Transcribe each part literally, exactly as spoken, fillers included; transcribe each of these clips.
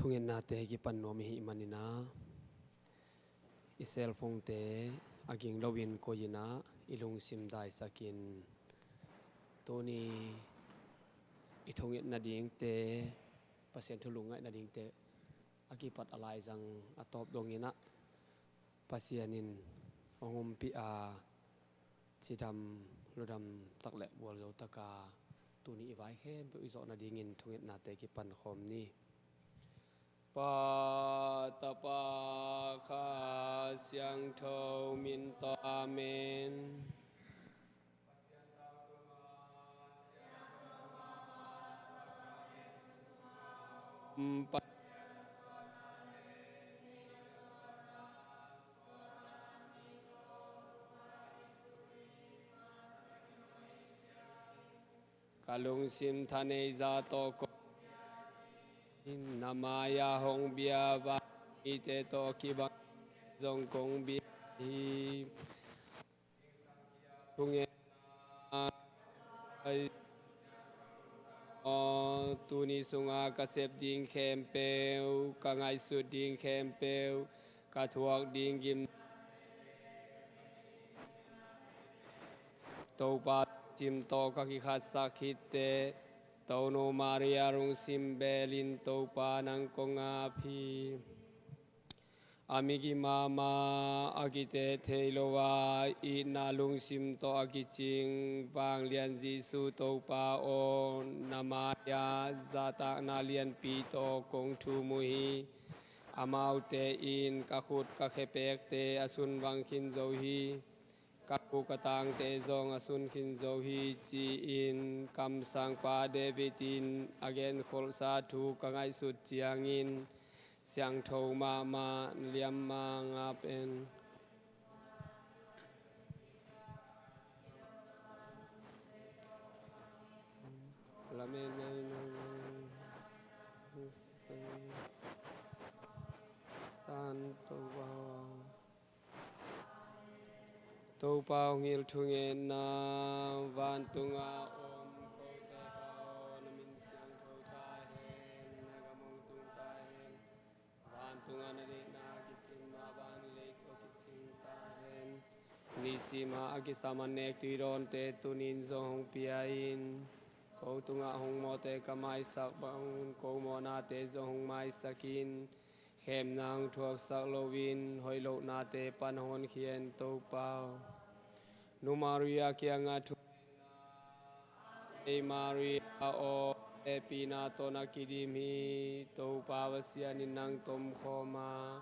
Thungetnate kipan nuam i hih manin ah, i cellphone-te a ging loin koih in ah, i lungsim daisakin, tuni i thunget nadingte, Pasian thu lungngaih nadingte a kipat a laizang a tawp dongin ah, Pasian in hong umpih a, cidam ludam tak le gualzo taka tuni i vai khempeuh i zawh nadingin thungetnate kipan khawm ni. Pa, Tapa, Kha Siangtho min tawh, amen. Ka lungsim thaneih zah tawh kong, na mai-ah hong bia, van mite tawh kibang zong kong bia hi. Thungetna aw, tuni sunga ka sep ding khempeuh, ka ngaihsut ding khempeuh, ka thuak ding gim, Topa lungsim tawh ka kikhatsak khit teh, Tonu Maria lungsim belin Topa nang kong ap hi. A migi mahmah, a kiteh thei lo a, itna lungsim tawh a kicing Vanglian Jesu Topa aw, na mai-ah zahtakna lianpi tawh kong thum uh hi. Amaute in ka khut ka khepekte a sunvang khin zo hi. Ka khuh ka tangte zong a sun khin zo hi, ci-in kamsangpa David in a genkholhsa thu ka ngaihsut ciangin, siangtho mahmah na liamma ngap en. Lamen nai nai nai. Tan Topa. Topa hong hilh thungetna. Vantungah om kote Pa aw, na min siangtho ta hen, na gam hong tung ta hen. Vantungah na deihna kicing mah bangin lei tawh kicing ta hen. Nisim a kisam annek tuidawnte tuni-in zong hong pia in. Ko tungah hong mawhte ka maisak bangin ko mawhnate zong hong maisak in. Khemna hong thuaksak loin hoih lohnate pan hong honkhia in Topa aw. Nu Maria kiangah thu, Ei Maria aw, hehpihna tawh na kidim hi. Topa Pasian in nang tomkhawm a,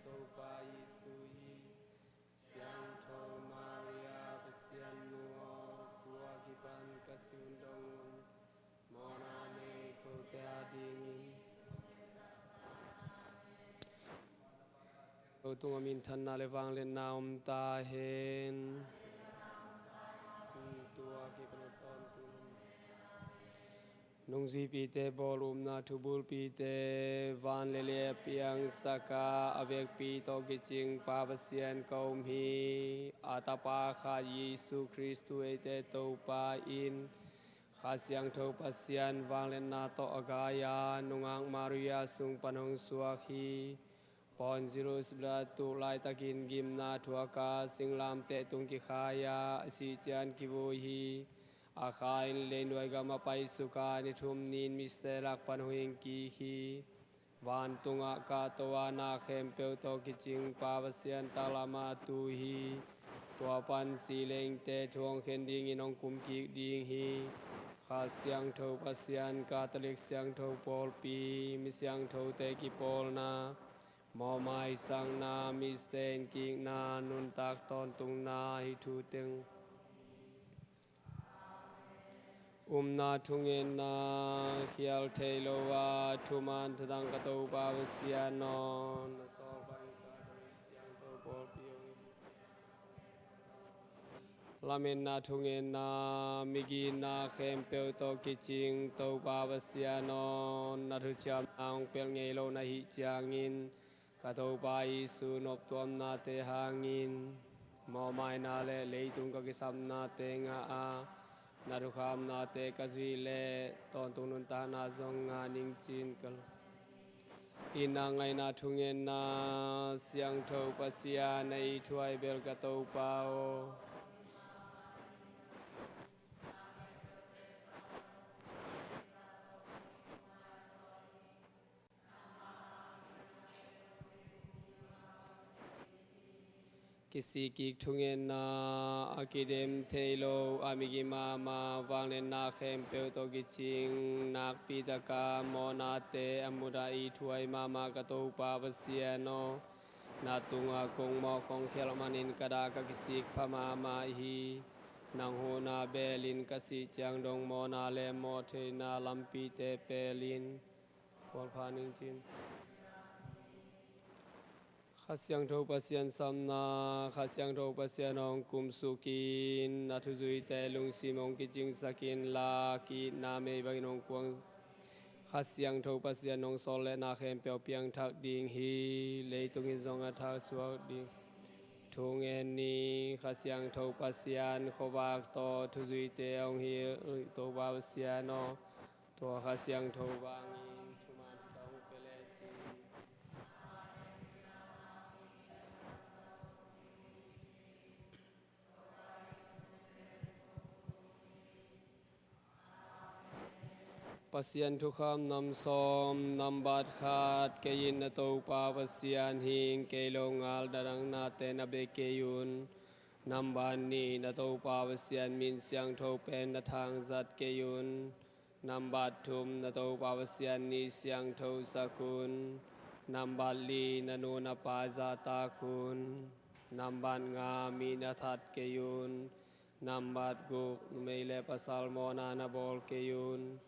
Topa Jesu hi. Siangtho Maria Pasian nu aw, tua kipan ka si hun dong un, mawhna nei kote adingin. Ko tungah minthanna le vangliatna om ta hen. Tua kipan a tawntung nungzuipite bawl, upna thubulpite van le lei a piangsak a, a vekpi tawh kicing Pa Pasian ka um hi. A Tapa khat Jesu Khristu eite Topa in, Kha Siangtho Pasian vangliatna tawh a gai a, nungak Maria sung pan hong suak hi. Pontius Pilat tuk laitakin gimna thuak a, singlamteh tung kikhai a, a sih ciang kivui hi. A kha in leinuai gam a paisuk a, ni thum ni-in mite lak pan hong hing kik hi. Vantungah kahto a, na khempeuh tawh kicing Pa Pasian taklam ah a tu hi. Tua pan si le hingte thu hong khen dingin hong kum kik ding hi. Kha Siangtho Pasian, Catholic Siangtho Pawlpi, mi siangthote kipawlna, mawhmaisakna, mite enkikna, nuntak tawntungna, hih thu teng. Upna thungetna, khial thei lo a, thuman thadang ka Topa Pasian aw, na sawlpa in ka Siangtho Pawlpi hong, lametna thungetna, migitna khempeuh tawh kicing Topa Pasian aw, na thuciamna hong pelh ngei lo na hih ciangin, ka Topa Jesu noptuamnate hangin, Mawhmaina le leitung ka kisapnate ngah a, na thukhamnate ka zuih leh tawntung nuntakna zong ngah ning ci-in ka lawm. Itna ngaihna thungetna, siangtho Pasian, na ithuai bel ka Topa aw. Kisik kik thungetna, a kidem thei lo, a migi mahmah, vangliatna khempeuh tawh kicing, nakpi taka mawhnate a mudah ithuai mahmah ka Topa Pasian aw, na tungah kong mawh kong khialh manin ka dah ka kisik pha mahmah hi. Nang huhna belin ka sih ciang dong mawhna le mawhtheihna lampite pelin phual pha ning ci-in. Kha Siangtho Pasian sapna. Kha Siangtho Pasian hong kumsuk in, na thuzuite lungsim hong kicingsak inla, ki-itna mei bangin hong kuang. Kha Siangtho Pasian hong sawlna khempeuh piangthak ding hi, leitung in zong a thaksuak ding. Thungen ni. Kha Siangtho Pasian khuavak tawh thuzuite hong hilh Topa Pasian aw, tua Kha Siangtho vangin thuman thutha hong pia lecin. Pasian Thukham nam sawm. Nambat khat, kei in na Topa Pasian hing, kei lo ngal na dang nate na bia kei un. Nambat nih, na Topa Pasian min siangtho pen na thangzat kei un. Nambat thum, na Topa Pasian ni siangtho sak un. Nambat li, na nu na pa zahtak un. Nambat nga, mi na that kei un. Nambat guk, numei le pasal mawhna na bawl kei un.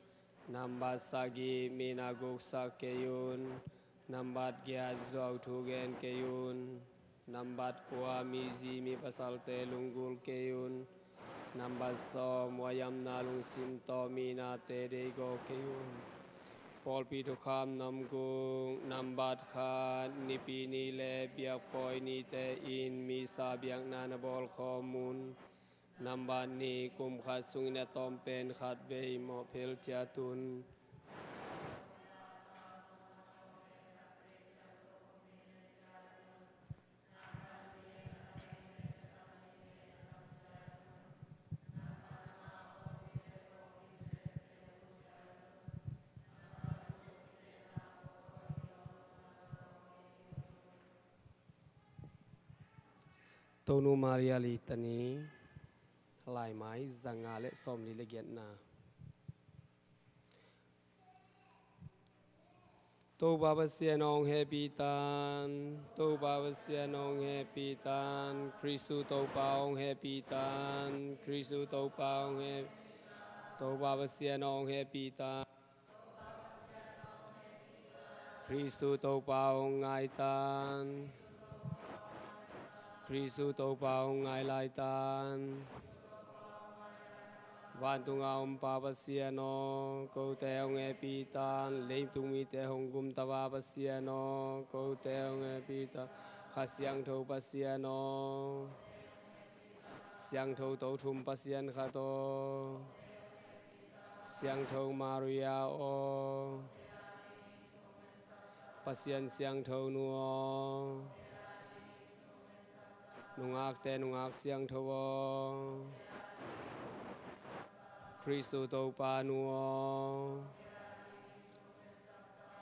Nambat sagih, mi na guksak kei un. Nambat giat, zuau thu gen kei un. Nambat kua, mi zi mi pasalte lunggulh kei un. Nambat sawm, huaihamna lungsim tawh mi nate deihgawh kei un. Pawlpi Thukham nam guk. Nambat khat, Nipi ni le biakpawi nite in Missa biakna na bawlkhawm un. Nambat nih, kum khat sungin a tawmpen khat vei mawh phel ciat un. Tonu Maria Litany, laimai zanga le sawmli le giatna. Topa Pasian hong hehpih ta in, Topa Pasian hong hehpih ta in, Khristu Topa hong hehpih ta in, Khristu Topa hong heh, Topa Pasian hong hehpih ta in. Khristu Topa hong ngai ta in. Khristu Topa hong ngai lai ta in. Vantunga om Pa Pasian aw, kote hong hehpih ta in. Leitung mite hong gumta Pa Pasian aw, kote hong hehpih ta in. Kha Siangtho Pasian aw, siangtho tothum Pasian khat aw, Siangtho Maria aw, Pasian siangtho nu aw, nungakte nungak siangtho aw, Khristu Topa nu aw,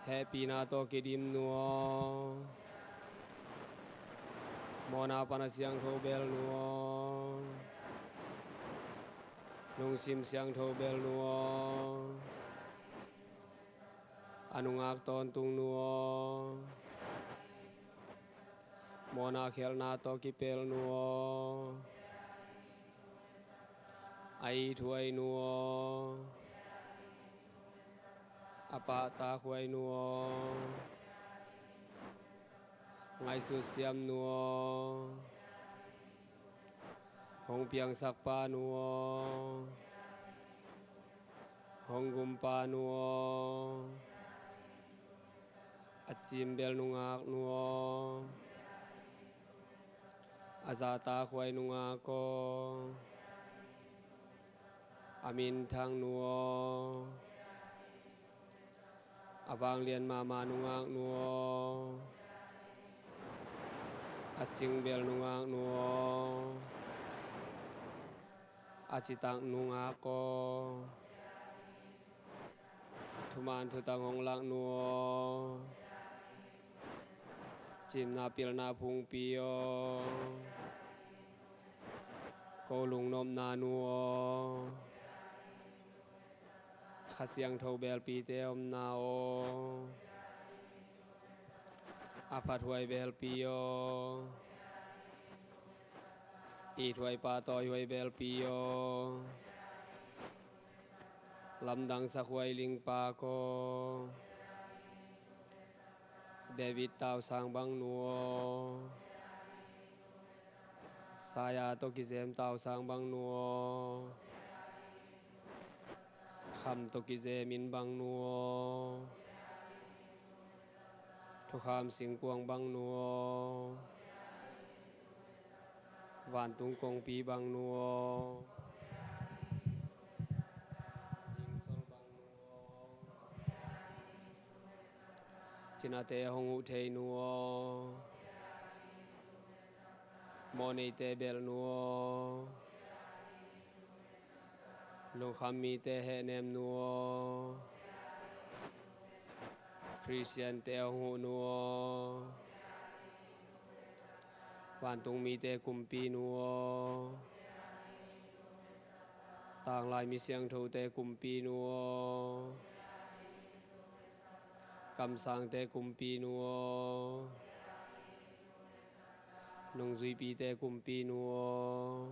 hehpihna tawh kidim nu aw, mawhna pan a siangtho bel nu aw, lungsim siangtho bel nu aw, a nungak tawntung nu aw, mawhna khialhna tawh kipelh nu aw, a ithuai nu aw, a pahtakhuai nu aw, ngaihsut siam nu aw, hong piangsak pa nu aw, hong gumpa nu aw, a cimbel nungak nu aw, a A zahtakhuai nungak aw, a minthang nu aw, a vanglian mahmah nungak nu aw, a cingbel nungak nu aw, a citak nungak aw, thuman thutang hong lak nu aw, cimna pilna phungpi aw, ko lungnopna nu aw, Kha Siangtho belpite omna aw, a phathuai belpi aw, ithuai pahtawihuai belpi aw, lamdang sakhuai lingpa aw, David tausang bang nu aw, Isaiah tawh kizem tausang bang nu aw, kham tawh kizem inn bang nu aw, thukham singkuang bang nu aw, vantung kongpi bang nu aw, zingsol bang nu aw, cinate hong huh thei nu aw, mawhneite belh nu aw, lungkham mite hehnem nu aw, Khristiante hong huh nu aw, vantung mite kumpi nu aw, tanglai mi siangthote kumpi nu aw, kamsangte kumpi nu aw, nungzuipite kumpi nu aw,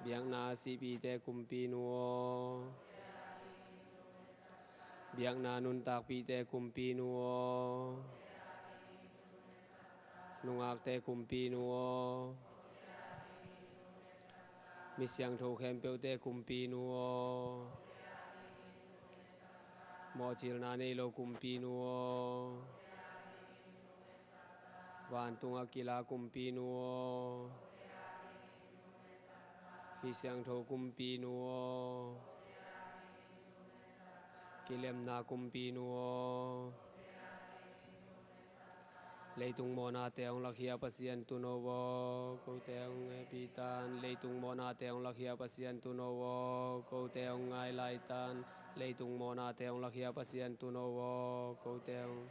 biakna sihpite kumpi nu aw, biakna nuntakpite kumpi nu aw, nungakte kumpi nu aw, mi siangtho khempeuhte kumpi nu aw, mawhcilna nei lo kumpi nu aw, vantung a kila kumpi nu aw, Kha Siangtho kumpi nu aw, kilemna kumpi nu aw, leitung mawhnate hong lakhia Pasian Tuuno aw, kote hong hehpih tan. Leitung mawhnate hong lakhia Pasian Tuuno aw, kote hong ngai lai tan. Leitung mawhnate hong lakhia Pasian Tuuno aw, kote hong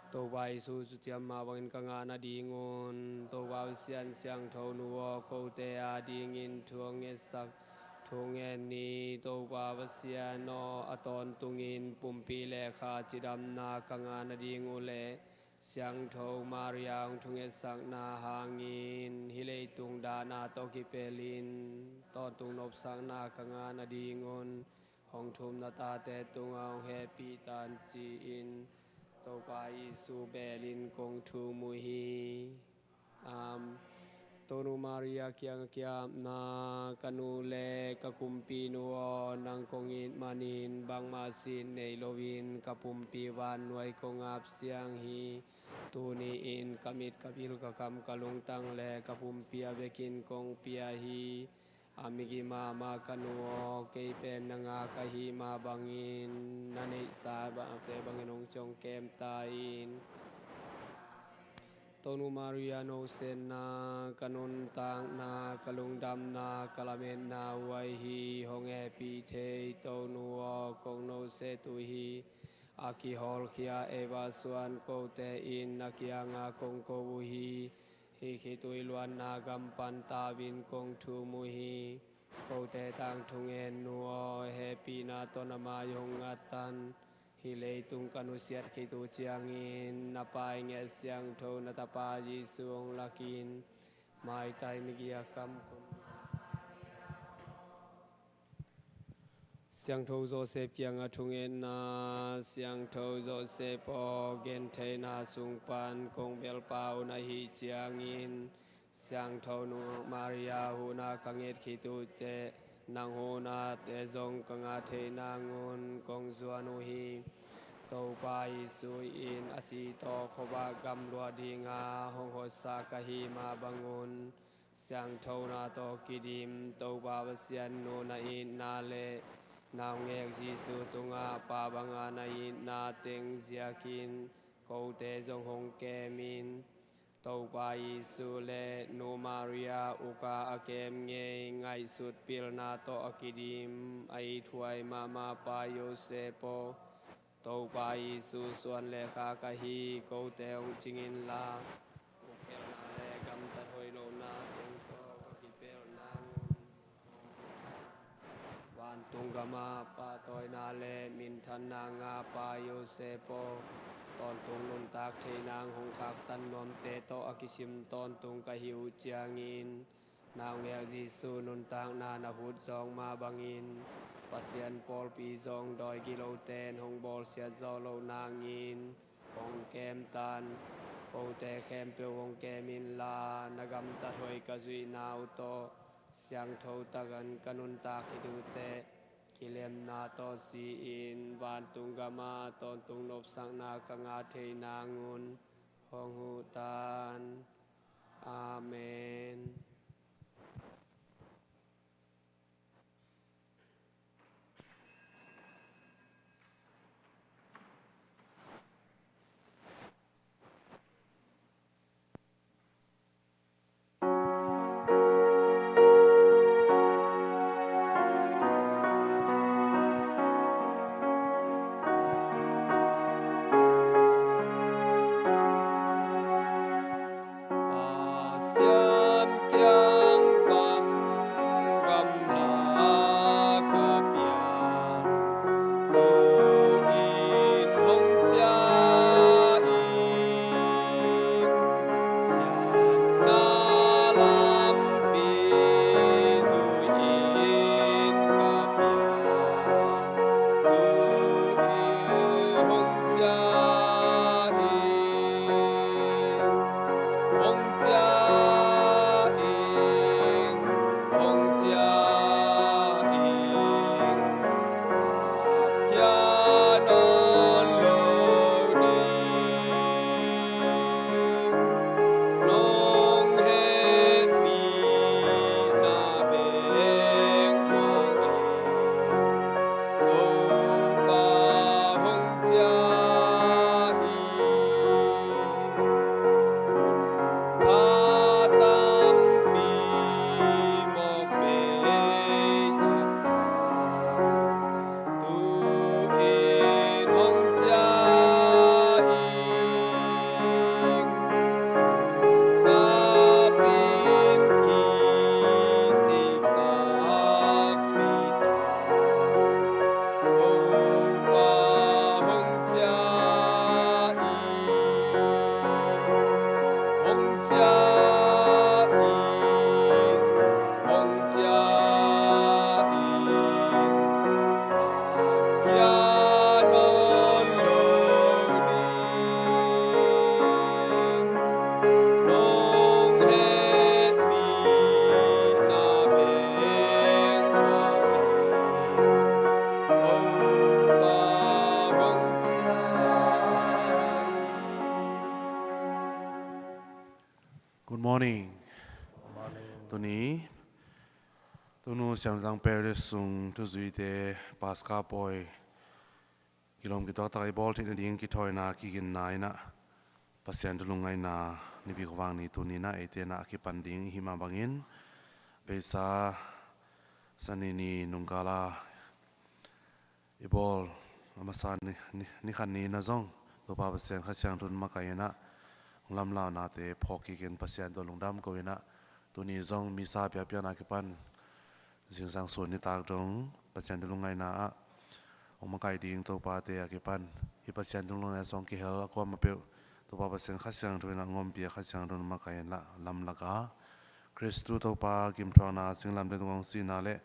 Topa Jesu, thuciam mah bangin ka ngah nadingun, Topa Pasian siangtho nu aw, kote adingin thu hong ngetsak, thu hong nget ni. Topa Pasian aw, a tawntungin pumpi le kha cidamna ka ngah nading uh leh, siangtho Maria hong thungetsakna hangin hih leitung dahna tawh kipelin tawntung nopsakna ka ngah nadingun, hong thum na tate tungah hong hehpih tan, ci-in Topa Jesu belin kong thum uh hi. Amen. Tonu Maria kiang a ki-apna, ka nu le ka kumpinu aw, nang kong it manin bangmah sin nei loin ka pumpi vannuai kong ap siang hi. Tuni-in ka mit, ka bil, ka kam, ka lungtang le ka pumpi a vekin kong pia hi. A migi mahmah ka nu aw, kei pen na ngak ahih mah bangin na neihsa bangte bangin hong ciong kem ta in. Tonu Maria, nosetna ka nuntakna, ka lungdamna, ka lametna uh ahi hi. Hong hehpih thei Tonu aw, kong noset uh hi. A kihawlkhia Eva suan kote in na kiangah kong ko uh hi. Hih khitui luanna gam pan tau-in kong thum uh hi. Kote tangthu ngen nu aw, hehpihna tawh na mai hong ngat tan. Hih leitung ka nusiat khit uh ciangin na Pa i ngiat siangtho, na Tapa Jesu hong lakin, maitai migi a kam khun. Siangtho Joseph kiangah thungetna. Siangtho Joseph aw, gentheihna sung pan kong belpa uh na hih ciangin siangtho nungak Maria huhna ka nget khit uh teh, nang huhnate zong ka ngah theih nangun kong zuan uh hi. Topa Jesu in a si tawh khuavak gamh luah dinga hong hotsa ka hih mah bangun, siangthona tawh kidim Topa Pasian nu na itna le naungek Jesu tungah Pa banga na itna teng ziakin kote zong hong kem in. Topa Jesu le Nu Maria uka a kem ngei ngaihsut pilna tawh a kidim a ithuai mahmah Pa Joseph aw, Topa Jesu suan le kha ka hi kote hong cing inla, ukkelhna le gamtat hoih lohna teng tawh ka kipelh nangun, vantung gamah pahtawina le minthanna ngah Pa Joseph aw, tawntung nuntak thei nang hong khaktan nuamte tawh a kisim tawntung ka hi uh ciangin, naungek Jesu nuntakna na hut zawng mah bangin Pasian pawlpi zong dawi gilote in hong bawlsiat zawh loh nangin hong kemtan. Kote khempeuh hong kem inla, na gamtat hoih ka zuihna uh tawh siangtho takin ka nuntak khit uh teh, kilemna tawh si-in vantung gamah tawntung nopsakna ka ngah thei nangun hong huhtan. Amen. Pasian kiang pan gamla ka piang, tu-in hong ciah in, siatna lampi zui-in ka piang, tu-in hong ciah in, hong ciah in, hong ciah in, khia nawn lo ding, nong hehpihna bek muang in, Topa hong ciah in, pha tampi mawk bei a, tu-in hong ciah in, ka pin kisik takpi ta, Topa hong ciah in, hong ciah in, hong ciah in, khia nawn lo ding, nong hehpihna bek muang in, Topa hong ciah in. Good morning. Good morning. Tuni Tunu Siamzang Parish sung thuzuite Paska pawi kilawm kituak tak i bawl theih nading kithawina kiginna in ah, Pasian thu lungngaihna Nipi khuavak ni tuni in ah eite in ah a kipan ding i hih mah bangin, beisa Sani ni nungkala i bawl a masa ni, ni, ni khat ni in ah zong Topa Pasian Kha Siangtho in makaih in ah, lamlaunate phawk kik in Pasian tawh lungdam ko in ah, tuni zong Misa biakpiakna a kipan zingsang sun nitak dong Pasian thu lungngaihna ah hong makaih ding topate a kipan, hih Pasian thu lungngaihna sung kihel a kuamah peuh Topa Pasian Kha Siangtho in ah hong ompih a, Kha Siangtho in makaih in ah, lamlak a Khristu Topa gimthuakna, singlamteh tungah hong sihna le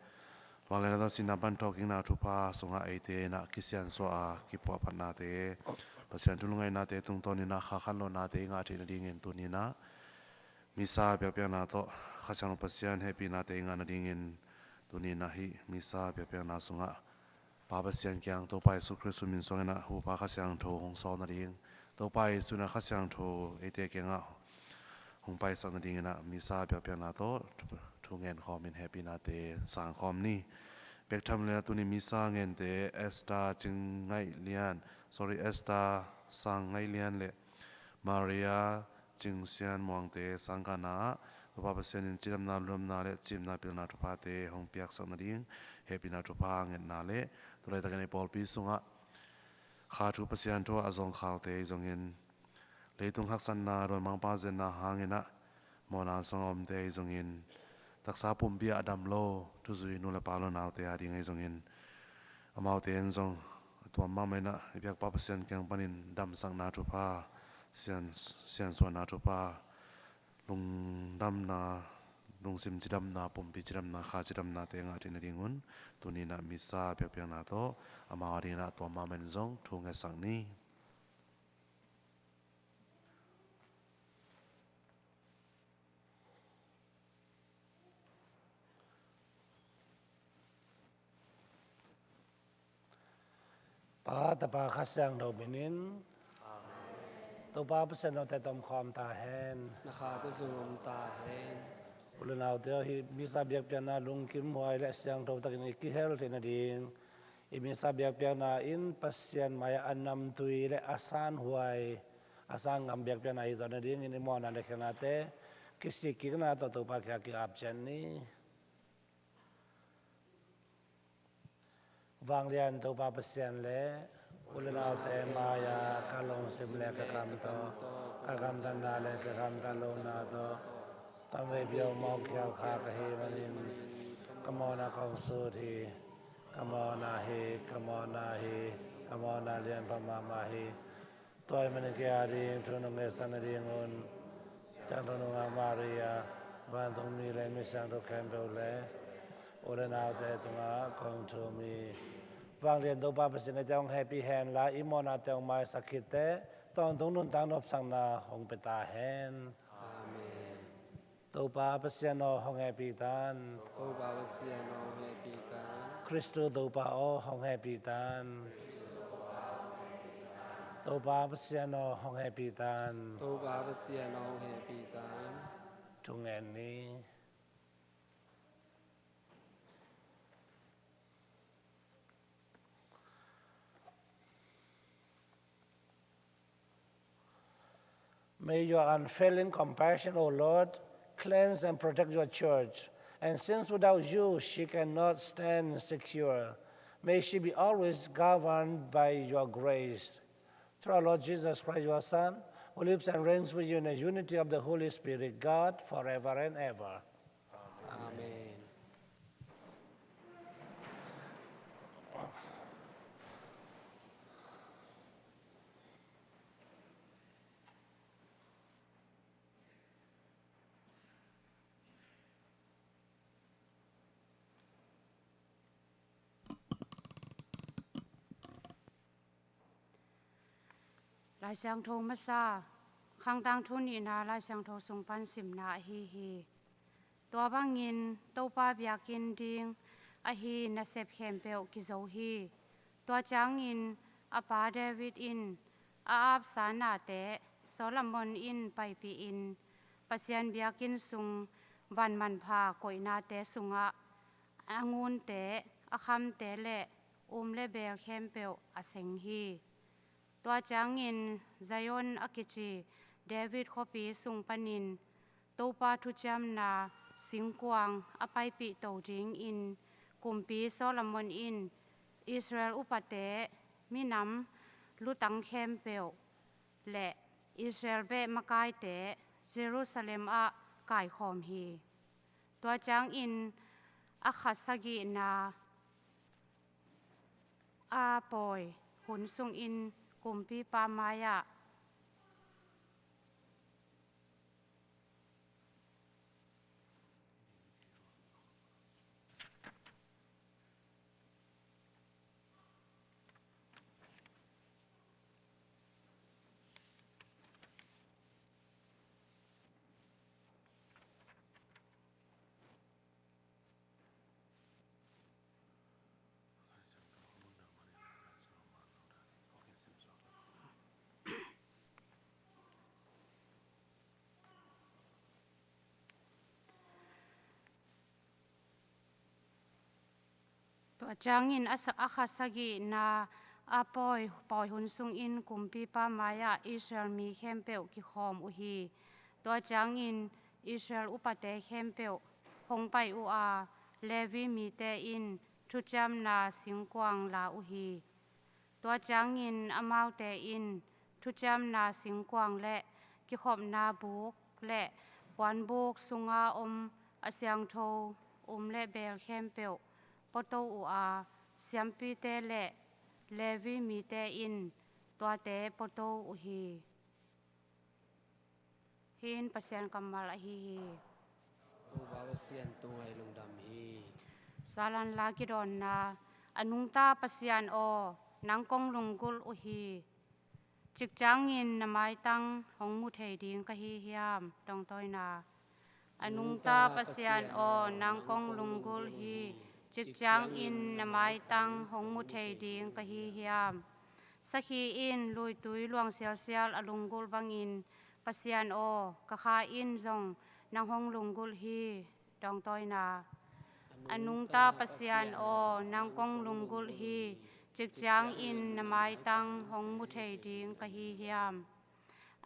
vangliatna tawh sihna pan thawhkikna thupha sungah eite in ah kisiansuah a, kipuahphatnate, Pasian thu lungngaihnate tungtawn in ah kha khanlohnate i ngah theih nadingin tuni in ah Misa biakpiakna tawh Kha Siangtho Pasian hehpihnate i ngah nadingin tuni in ah hih Misa biakpiakna sungah Pa Pasian kiang Topa Jesu Khrist min suangin ah Hupa Kha Siangtho hong sawl nading, Topa Jesu in ah Kha Siangtho eite kiangah hong paisak nadingin ah Misa biakpiakna tawh thu, thu ngen khawmin hehpihnate sang khawm ni. Bek tham le tuni Misa ngente Esther Cing Ngaih Lian, sorry, Esther Sang Ngaih Lian le Maria Cing Sian Muangte sangkahna ah Topa Pasian in cidamna, lungdamna le cimna pilna thuphate hong piaksak nading hehpihna thupha ngetna le tu laitakin ei pawlpi sungah kha thu Pasian thu a zong khaute ahi zongin, leitung haksatna, dawi mangpa zetna hangin ah mawhna sungah omte ahi zongin, taksa pumpi ah a dam lo thuzui nu le pa, u le naute ading ahi zongin, amaute in zong a tuam mahmah in ah i biakpa Pasian kiang panin damsakna thupha, sian, siansuahna thupha, lungdamna, lungsim cidamna, pumpi cidamna, kha cidamnate ngah theih nadingun tuni in ah Misa biakpiakna tawh amau adingin ah a tuam mahmah in zong thu ngetsak ni. Pa, Tapa, Kha Siangtho minin. Topa Pasian note tawh om khawm ta hen. Na kha tawh zong om ta hen. U le naute aw, hih Misa biakpiakna lungkim huai le siangtho takin i kihel theih nading, i Misa biakpiakna in Pasian mai-ah a namtui le a sanhuai, a sanngam biakpiakna hi zawh nadingin i mawhna le khialhnate kisikkikna tawh Topa kiangah ki-ap ciat ni. Vanglian Topa Pasian le u le naute mai-ah ka lungsim le ka kam tawh, ka gamtatna le ka gamtat lohna tawh, tamveipi hong mawk khial kha ka hih manin ka mawhna kong sut hi. Ka mawhna hi, ka mawhna hi, ka mawhna lianpha mahmah hi. Tua ahih manin kei ading thu nong ngetsak nadingun Siangtho Nungak Maria, vantungmi le misiangtho khempeuh le u le naute tungah kong thum hi. Vanglian Topa Pasian in eite hong hehpih hen la, i mawhnate hong maisak khit teh tawntung nuntak nopsakna hong pia ta hen. Amen. Topa Pasian aw, hong hehpih tan. Topa Pasian aw, hong hehpih tan. Khristu Topa aw, hong hehpih tan. Topa Pasian aw, hong hehpih tan. Topa Pasian aw, hong hehpih tan. Thungen ni. May your unfailing compassion, O Lord, cleanse and protect your church. And since without you she cannot stand secure, may she be always governed by your grace. Through our Lord Jesus Christ, your Son, who lives and reigns with you in the unity of the Holy Spirit, God, forever and ever. Amen. Lai Siangtho masa, Khang Tangthu nihna Lai Siangtho sung pan simna ahi hi. Tua bangin Topa biakinn ding ahi nasep khempeuh kizo hi. Tua ciangin a pa David in a apsa nate Solomon in paipihin Pasian biakinn sung van manpha koihnate sungah a ngunte, a khamte le um le beel khempeuh a seng hi. Tua ciangin Zion a kici David khuapi sung panin Topa thuciamna singkuang a paipih to dingin Kumpi Solomon in Israel upate, minam lutang khempeuh le Israel beh makaite Jerusalem ah kaikhawm hi. Tua ciangin a kha sagihna a pawi hun sungin kumpipa mai-ah Tua ciangin a sa-, a kha sagihna a pawi, pawi hun sungin kumpipa mai-ah Israel mi khempeuh kikhawm uh hi. Tua ciangin Israel upate khempeuh hong pai uh a, Levi mite in thuciamna singkuang la uh hi. Tua ciangin amaute in thuciamna singkuang le kikhopna buk le puanbuk sunga om a siangtho um le beel khempeuh pawto uh a, siampite le Levi mite in tuate pawto uh hi. Hih in Pasian kammal ahi hi. Topa Pasian tungah i lungdam hi. Salan la kidawnna. A nungta Pasian aw, nang kong lunggulh uh hi. Cikciangin na maitang hong mu thei ding ka hi hiam? Dawngtawina. A nungta Pasian aw, nang kong lunggulh hi. Cikciangin na maitang hong mu thei ding ka hi hiam? Sakhi in luitui luang sialsial a lunggulh bangin, Pasian aw, ka kha in zong nang hong lunggulh hi. Dawngtawina. A nungta Pasian aw, nang kong lunggulh hi. Cikciangin na maitang hong mu thei ding ka hi hiam?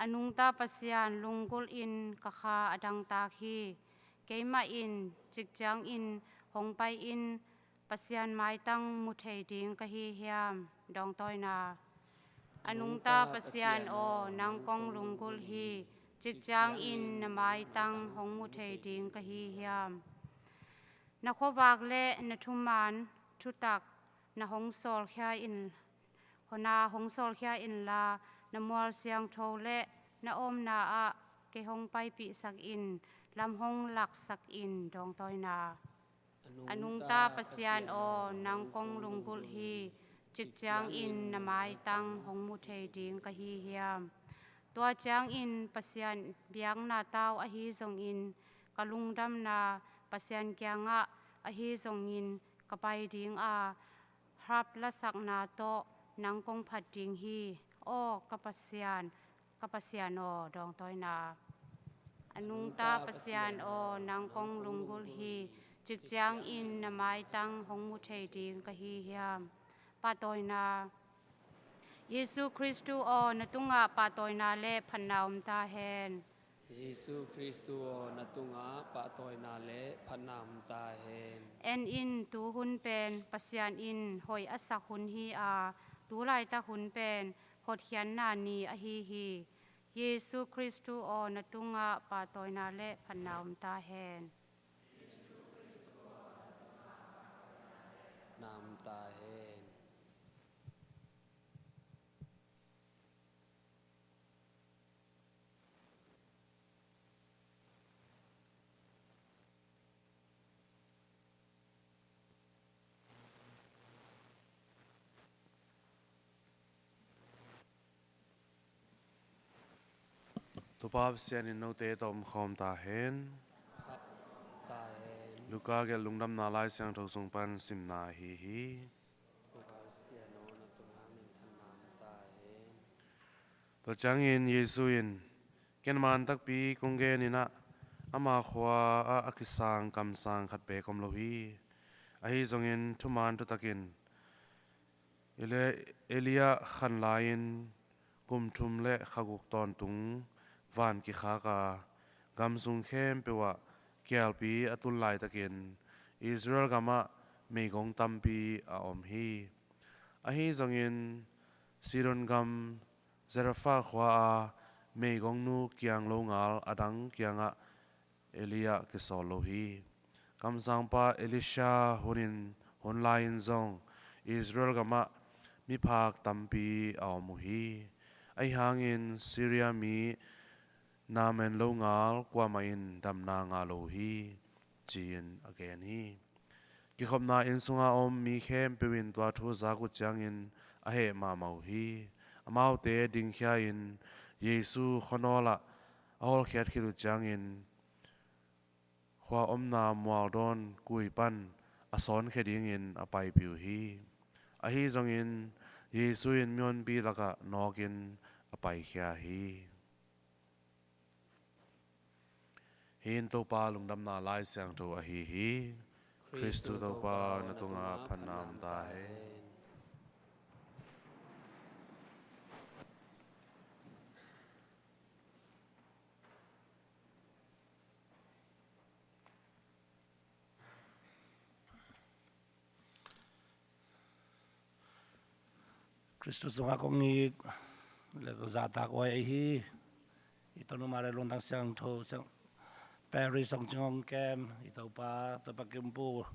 A nungta Pasian lunggulh in ka kha a dangtak hi. Keimah in cikciangin hong pai in Pasian maitang mu thei ding ka hi hiam? Dawngtawina. A nungta Pasian aw, nang kong lunggulh hi. Cikciangin na maitang hong mu thei ding ka hi hiam? Na khuavak le na thuman thutak na hong sawlkhia in, na hong sawlkhia inla, na mual siangtho le na omna ah kei hong paipihsak in, lam hong laksak in. Dawngtawina. A nungta Pasian aw, nang kong lunggulh hi. Cikciangin na maitang hong mu thei ding ka hi hiam? Tua ciangin Pasian biakna tau ahi zongin, ka lungdamna Pasian kiangah ahi zongin ka pai ding a, harp lasakna tawh nang kong phat ding hi. Aw ka Pasian, ka Pasian aw. Dawngtawina. A nungta Pasian aw, nang kong lunggulh hi. Cikciangin na maitang hong mu thei ding ka hi hiam? Pahtawina. Jesu Kristu aw, na tungah pahtawina le phatna om ta hen. Jesu Kristu aw, na tungah pahtawina le phatna om ta hen. En in, tu hun pen Pasian in hoih a sak hun hi a, tu laitak hun pen hotkhiatna ni ahi hi. Jesu Kristu aw, na tungah pahtawina le phatna om ta hen. Phatna om ta hen. Topa Pasian in note tawh om khawm ta hen. Khawm ta hen. Luka gelh Lungdamna Lai Siangtho sung pan simna ahi hi. Topa Pasian aw, na tungah minthanna om ta hen. Tua ciangin Jesu in, "Ken man takpi kong genin ah, ama khua ah a kisang kamsang khat beek om lo hi. Ahi zongin thuman thutakin Eli-, Elijah khan lai-in kum thum le kha guk tawntung van kikhak a, gam sung khempeuh ah kialpi a tun laitakin Israel gamah meigong tampi a om hi. Ahi zongin Sidon gam Zarephath khua-a meigongnu kiang longal a dang kiangah Elijah kisawl lo hi. Kamsangpa Elisha hun in, hun lai-in zong Israel gamah miphak tampi a om uh hi. Ahi hangin Syria mi Naaman longal kuamah in damna ngah lo hi," ci-in a gen hi. Kikhopna inn sunga om mi khempeuh in tua thu zak uh ciangin a heh mahmah uh hi. Amaute dingkhia-in Jesu khuanawl ah a hawlkhiat khit uh ciangin khua omna mualdawn kui pan a sawnkhia dingin a paipih uh hi. Ahi zongin Jesu in mihonpi lakah nawkin a paikhia hi. Hih in Topa Lungdamna Lai Siangtho ahi hi. Khristu Topa na tungah phatna om ta hen. Khristu sungah kong it le kong zahtak huai ahi i Tonu Maria lungtang siangtho, siang Parish Song Cing Hong Kem, i Topa, Topa Kimpu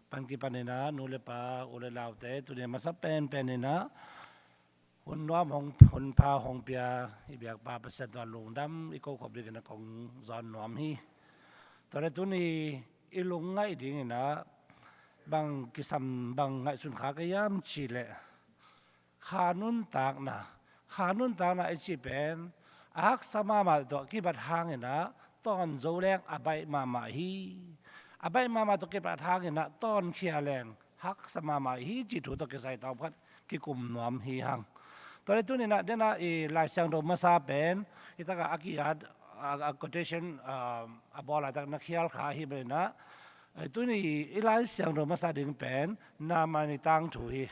pan kipanin ah, nu le pa, u le naute, tuni a masa penpen in ah hun nuam hong, hun pha hong pia i biakpa Pasian tungah lungdam i kokhop dingin ah kong zawn nuam hi. Tua leh tuni i lungngaih dingin ah bang kisam, bang ngaihsun kha ka hiam cih leh, kha nuntakna, kha nuntakna i cih pen a haksa mahmah tawh kibat hangin ah tawn zo leng a baih mahmah hi. A baih mahmah tawh kibat hangin ah tawnkhia leng haksa mahmah hi cih thu tawh kisai tawm khat kikum nuam hi hang. Tua leh tuni in ah, den ah i Lai Siangtho masa pen i takah a ki-at, a, a quotation, um, a bawl laitak na khial kha ahih manin ah, eh, tuni i Lai Siangtho masa ding pen Naaman i tangthu hi.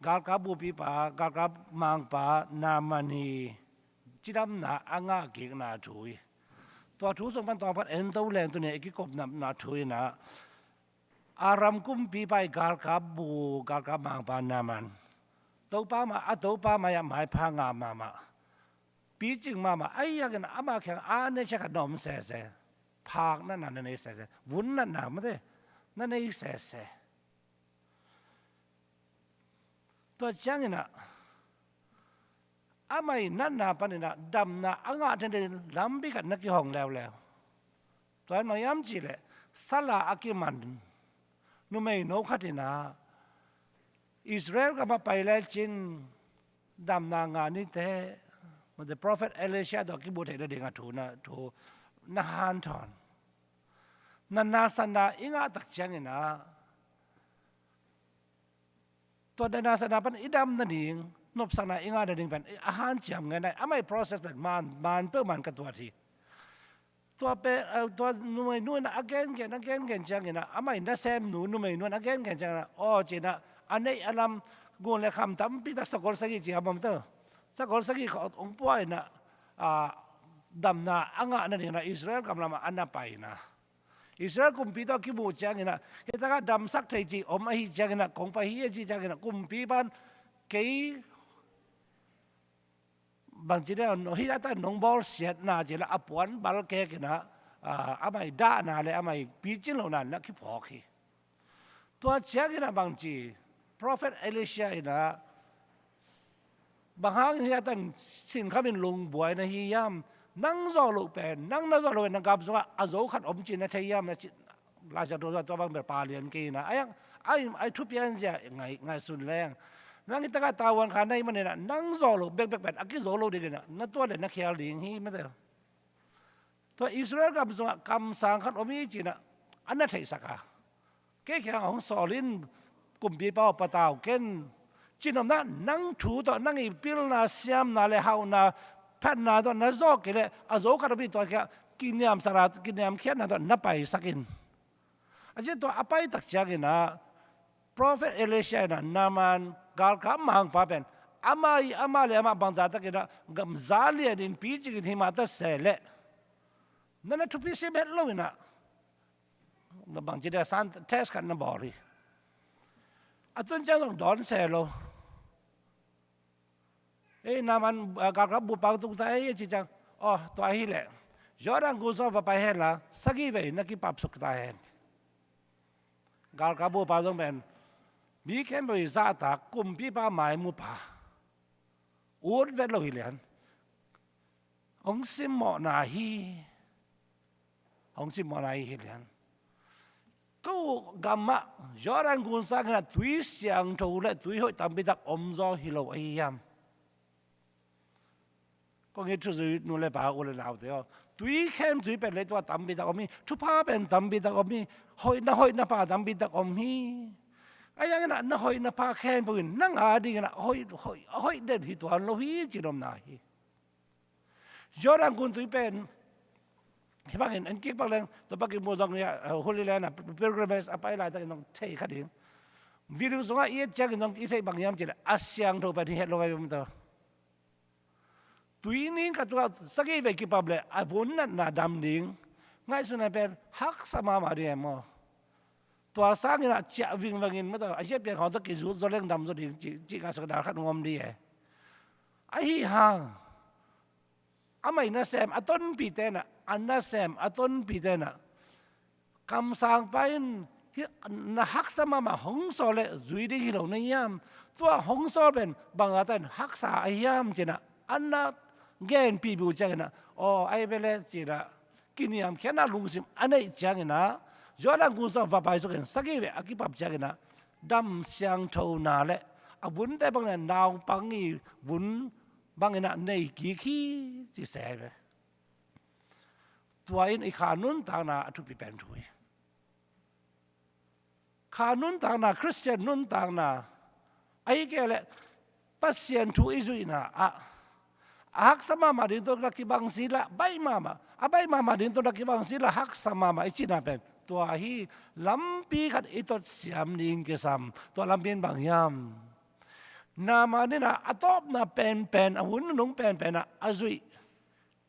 Galkap bupipa, galkap mangpa Naaman i cidamna a ngah kikna thu hi. Tua thu sung pan tawm khat en to leng tuni i kikopna thu in ah, Aram kumpipa i galkap bu, galkap mangpa Naaman, Topa mai, a Topa mai-ah maipha ngah mahmah, picing mahmah, ahi hangin amah kiang a neihsa khat na om sese. Phak natna na nei sese, vun natna mate na nei sese. Tua ciangin ah amah i natna panin ah damna a ngah theih nadingin lampi khat na kihong leuleu. Tua in bang hiam cih leh, sal a a kiman numeino khat in ah Israel gam ah pai lecin damna ngah ni teh, mate, Prophet Elisha tawh kimu theih nading a thu na, thu na hanthawn. Natna satna i ngah tak ciangin ah, tua natna satna pan i dam nading, nopsakna i ngah nading pen a hanciam ngen ahi. Amah i process pen man, man peuhmah in ka tuat hi. Tua pen, eh, tua numeinu in ah a gengen, a gengen ciangin ah, amah i nasemnu numeinu in a gengen ciangin ah, aw ci-in ah, a neih a lam ngun le kham tampi tak, sakol sagih ci a om teh, sakol sagih khawng hong pua in ah, ah, damna a ngah nadingin ah Israel gam lamah a na pai in ah, Israel kumpi tawh kimu ciangin ah, hih takah damsak thei cih om ahih ciangin ah, kong pai hi a cih ciangin ah, kumpipa in kei bangci deuh, hih takah nong bawlsiatna ci-in ah a puan balkek in ah, ah, amah i dahna le amah i picing lohna na kiphawk hi. Tua ciangin ah bangci, Prophet Elisha in ah, bang hangin hih takah sinkham in lungbuai na hi hiam? Nang zawh loh pen, nang na zawh loh pen na gam sungah a zo khat om cih na thei hiam, na ci. Lai Siangtho sungah tua bang bel pha lian kei in ah, a hiang, a, a thupian zia ngai, ngaihsun leng, nang hih takah tavuan kha na hih manin ah nang zawh loh bekbek pen a kizo lo dingin ah na tuat le na khial ding hi, mate. Tua Israel gam sungah kamsang khat om hi ci-in ah a na theihsak a, kei kiangah hong sawl in, kumpipa aw, patau ken, ci-in om in ah, nang thu tawh, nang i pilna, siamna le hauhna, phatna tawh na zawh kei leh a zo khat om hi, tua kiang kiniamsakna, kiniamkhiatna tawh na paisak in, a ci. Tua a pai tak ciangin ah Prophet Elisha in ah Naaman galkap mangpa pen, amah i, amah le amah bangzah takin ah gam za lianin picingin hi mah ta se leh, na na thupi sim het lo in ah, na bangci deuh san test khat na bawl hi. A tun ciang zong dawn se lo. Ei, Naaman, ah, galkap bupa tung ta ei, a ci ciang, aw, tua hi leh Jordan gun sungah va pai hen la, sagih vei na kipapsuk ta hen. Galkap bupa zong pen mi khempeuh i zahtak, kumpipa maimupa, ut vet lo hi lian. Hong simmawhna hi. Hong simmawhna hi hi lian. Ko gam ah Jordan gun sangin ah tui siangtho le tui hoih tampi tak om zaw hi lo ahi hiam? Kong it thuzui nu le pa, u le naute aw, tui khempeuh, tui pen leitung ah tampi tak om hi. Thupha pen tampi tak om hi. Hoih, na hoih na pha tampi tak om hi. Ahi hangin ah na hoih na pha khempeuh in nang a dingin ah hoih, hoih, hoih den hi tuan lo hi, ci-in omna hi. Jordan gun tui pen bangin en kik bang leng, tua bangin mu zong ni a, Holy Land a pilgrimage a pai laitakin zong thei kha ding. Video sungah i et ciangin zong i theih bang hiam cih leh a siangtho pen hi het lo ahi bang tawh. Tui ning khat tungah sagih vei kipap leh a vun natna dam ding ngaihsutna pen haksa mahmah ding e maw. Tua sangin ah ciah vingvangin maw tawh a hiat pian khawng tawh kizut zaw leng dam zaw ding cih, cih ngaihsutna khat hong om ding e. Ahi hang amah i nasem a tonpite in ah, a nasem a tonpite in ah, kamsangpa in hih na haksa mahmah hong sawl leh zui ding hi lo na hiam? Tua hong sawl pen bangzah ta in haksa ahi hiam ci-in ah a na genpih uh ciangin ah, aw, ahi ve leh ci-in ah kiniamkhiatna lungsim a neih ciangin ah, Johan a ngun sawm va paisukin sagih vei a kipap ciangin ah dam siangthona leh a vunte bangin ah naupang i vun bangin ah nei kik hi ci se ahi ve. Tua in i kha nuntakna a thupi pen thu hi. Kha nuntakna, Khristian nuntakna, ahih kei leh Pasian thu i zuihna ah a haksa mahmah ding tawh na kibang sila baih mahmah, a baih mahmah ding tawh na kibang sila haksa mahmah i cihna pen tua hi. Lampi khat i tot siam ding kisam, tua lampi in bang hiam? Naaman in ah a tawpna penpen, a hun nunung penpen ah a zuih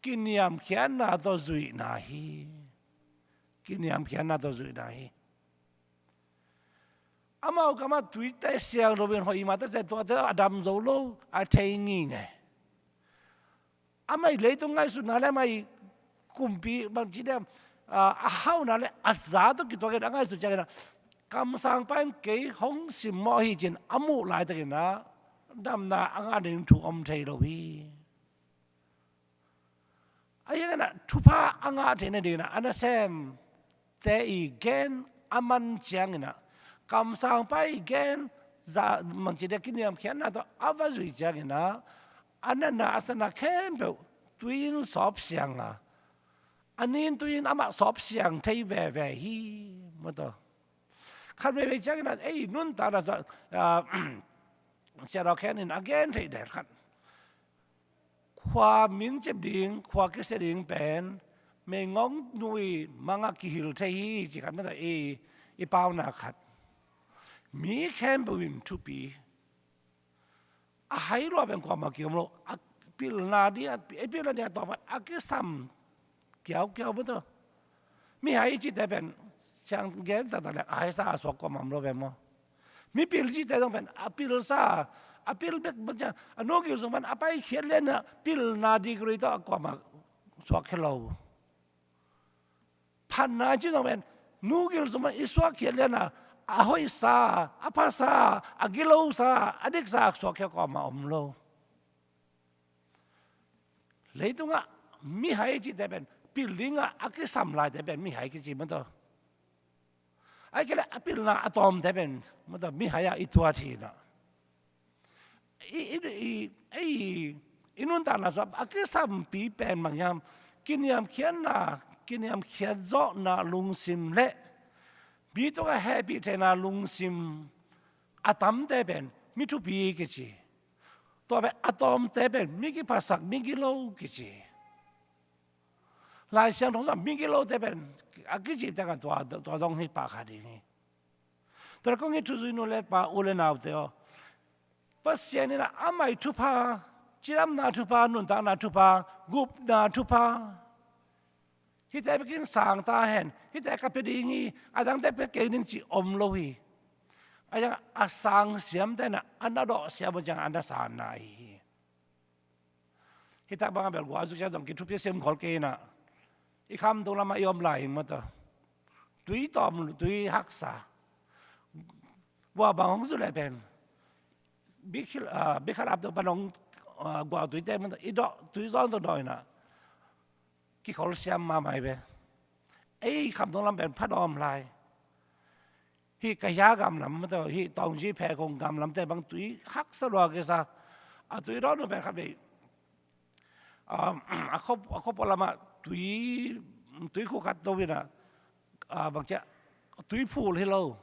kiniamkhiatna tawh zuihna hi. Kiniamkhiatna tawh zuihna hi. Amau kamah tuite siang lo in hoih mah tase tuate a dam zo lo, a thei ngingei. Amah i leitung ngaihsutna le amah i kumpi bangci diam, a, a hauhna le a za tawh kituakin a ngaihsut ciangin ah kamsangpa in kei hong simmawh hi ci-in a muh laitakin ah damna a ngah ding thu om thei lo hi. Ahi hangin ah thupha a ngah theih nadingin ah a nasemte i gen a man ciangin ah, kamsangpa i gen za mangci dia kiniamkhiatna tawh a va zuih ciangin ah, a natna a satna khempeuh tui in sawp siang a, a nin tui in amah sawp siang thei veve hi, maw tawh. Khat veivei ciangin ah ei nuntakna tawh, a, Siahdawkhen in a gen theih den khat, khua min cip ding, khua kisia ding pen meigong nu i mang ah kihil thei hi ci khat, mah ta i, i pauna khat. Mi khempeuh in thupi. A hai lua pen kuamah kiom lo. A pilna ding, a pilna ding a tawp a kisam kiaukiau, maw tawh. Mihai i cihte pen siang gen taktak leh a haisa a suak kuamah om lo ve maw. Mipil i cihte zong pen a pilsa, a pil bek bang ciang a nu gil sung pan a paikhiat lian ah pilna degree tawh a kuamah suak hi lo. Phatna i cih zong pen nu gil sung pan i suakkhiat lian ah a hoihsa, a phasa, a gilosa, a diksa a suak hi a kuamah om lo. Leitungah mihai i cihte pen pil dingah a kisam laite pen mihai kici, maw tawh. Ahih kei leh a pilna a tawmte pen, maw tawh, mihai ah i tuat hi in ah. I, i, i, i, i nuntakna sung a kisampi pen bang hiam? Kiniamkhiatna, kiniamkhiat zawhna lungsim le mi tungah hehpih theihna lungsim a tamte pen mi thupi kici. Tua pen a tawmte pen mi kiphasak, mi gilo kici. Lai Siangtho sungah mi gilote pen a kicihte kan tua, tua dong hi pah kha ding hi. Tua leh kong it thuzui nu le pa, u le naute aw, Pasian in ah amah i thupha, cidamna thupha, nuntakna thupha, gupna thupha, hihte bekin sang ta hen, hihte ka pia ding hi, a dangte pia kei ning cih om lo hi. A ciang a sang siamte in ah a na dawh siam uh ciang a na sanna ahi hi. Hih tak bangah bel guah zuk ciang zong kithupi sim khol kei in ah, i khamtung lamah i om lai hi, maw tawh. Tui tawm, tui haksa. Guah bang hong zu leh pen bikhi-, ah, bikhalap tawh pan hong, ah, guah tuite, maw tawh, i dawh, tui zawn tawh dawh in ah kikhol siam mahmah hi ve. Ei khamtung lam pen pha dawm lai. Hih Kayah gam lam, maw tawh, hih Taunggyi, Phetkong gam lamte bang tui haksa lua kisa. A tui dawn uh pen khat vei, um, a khua, a khua pua lamah tui, tuikhuk khat to in ah, ah, bangci a, tui phul hi lo,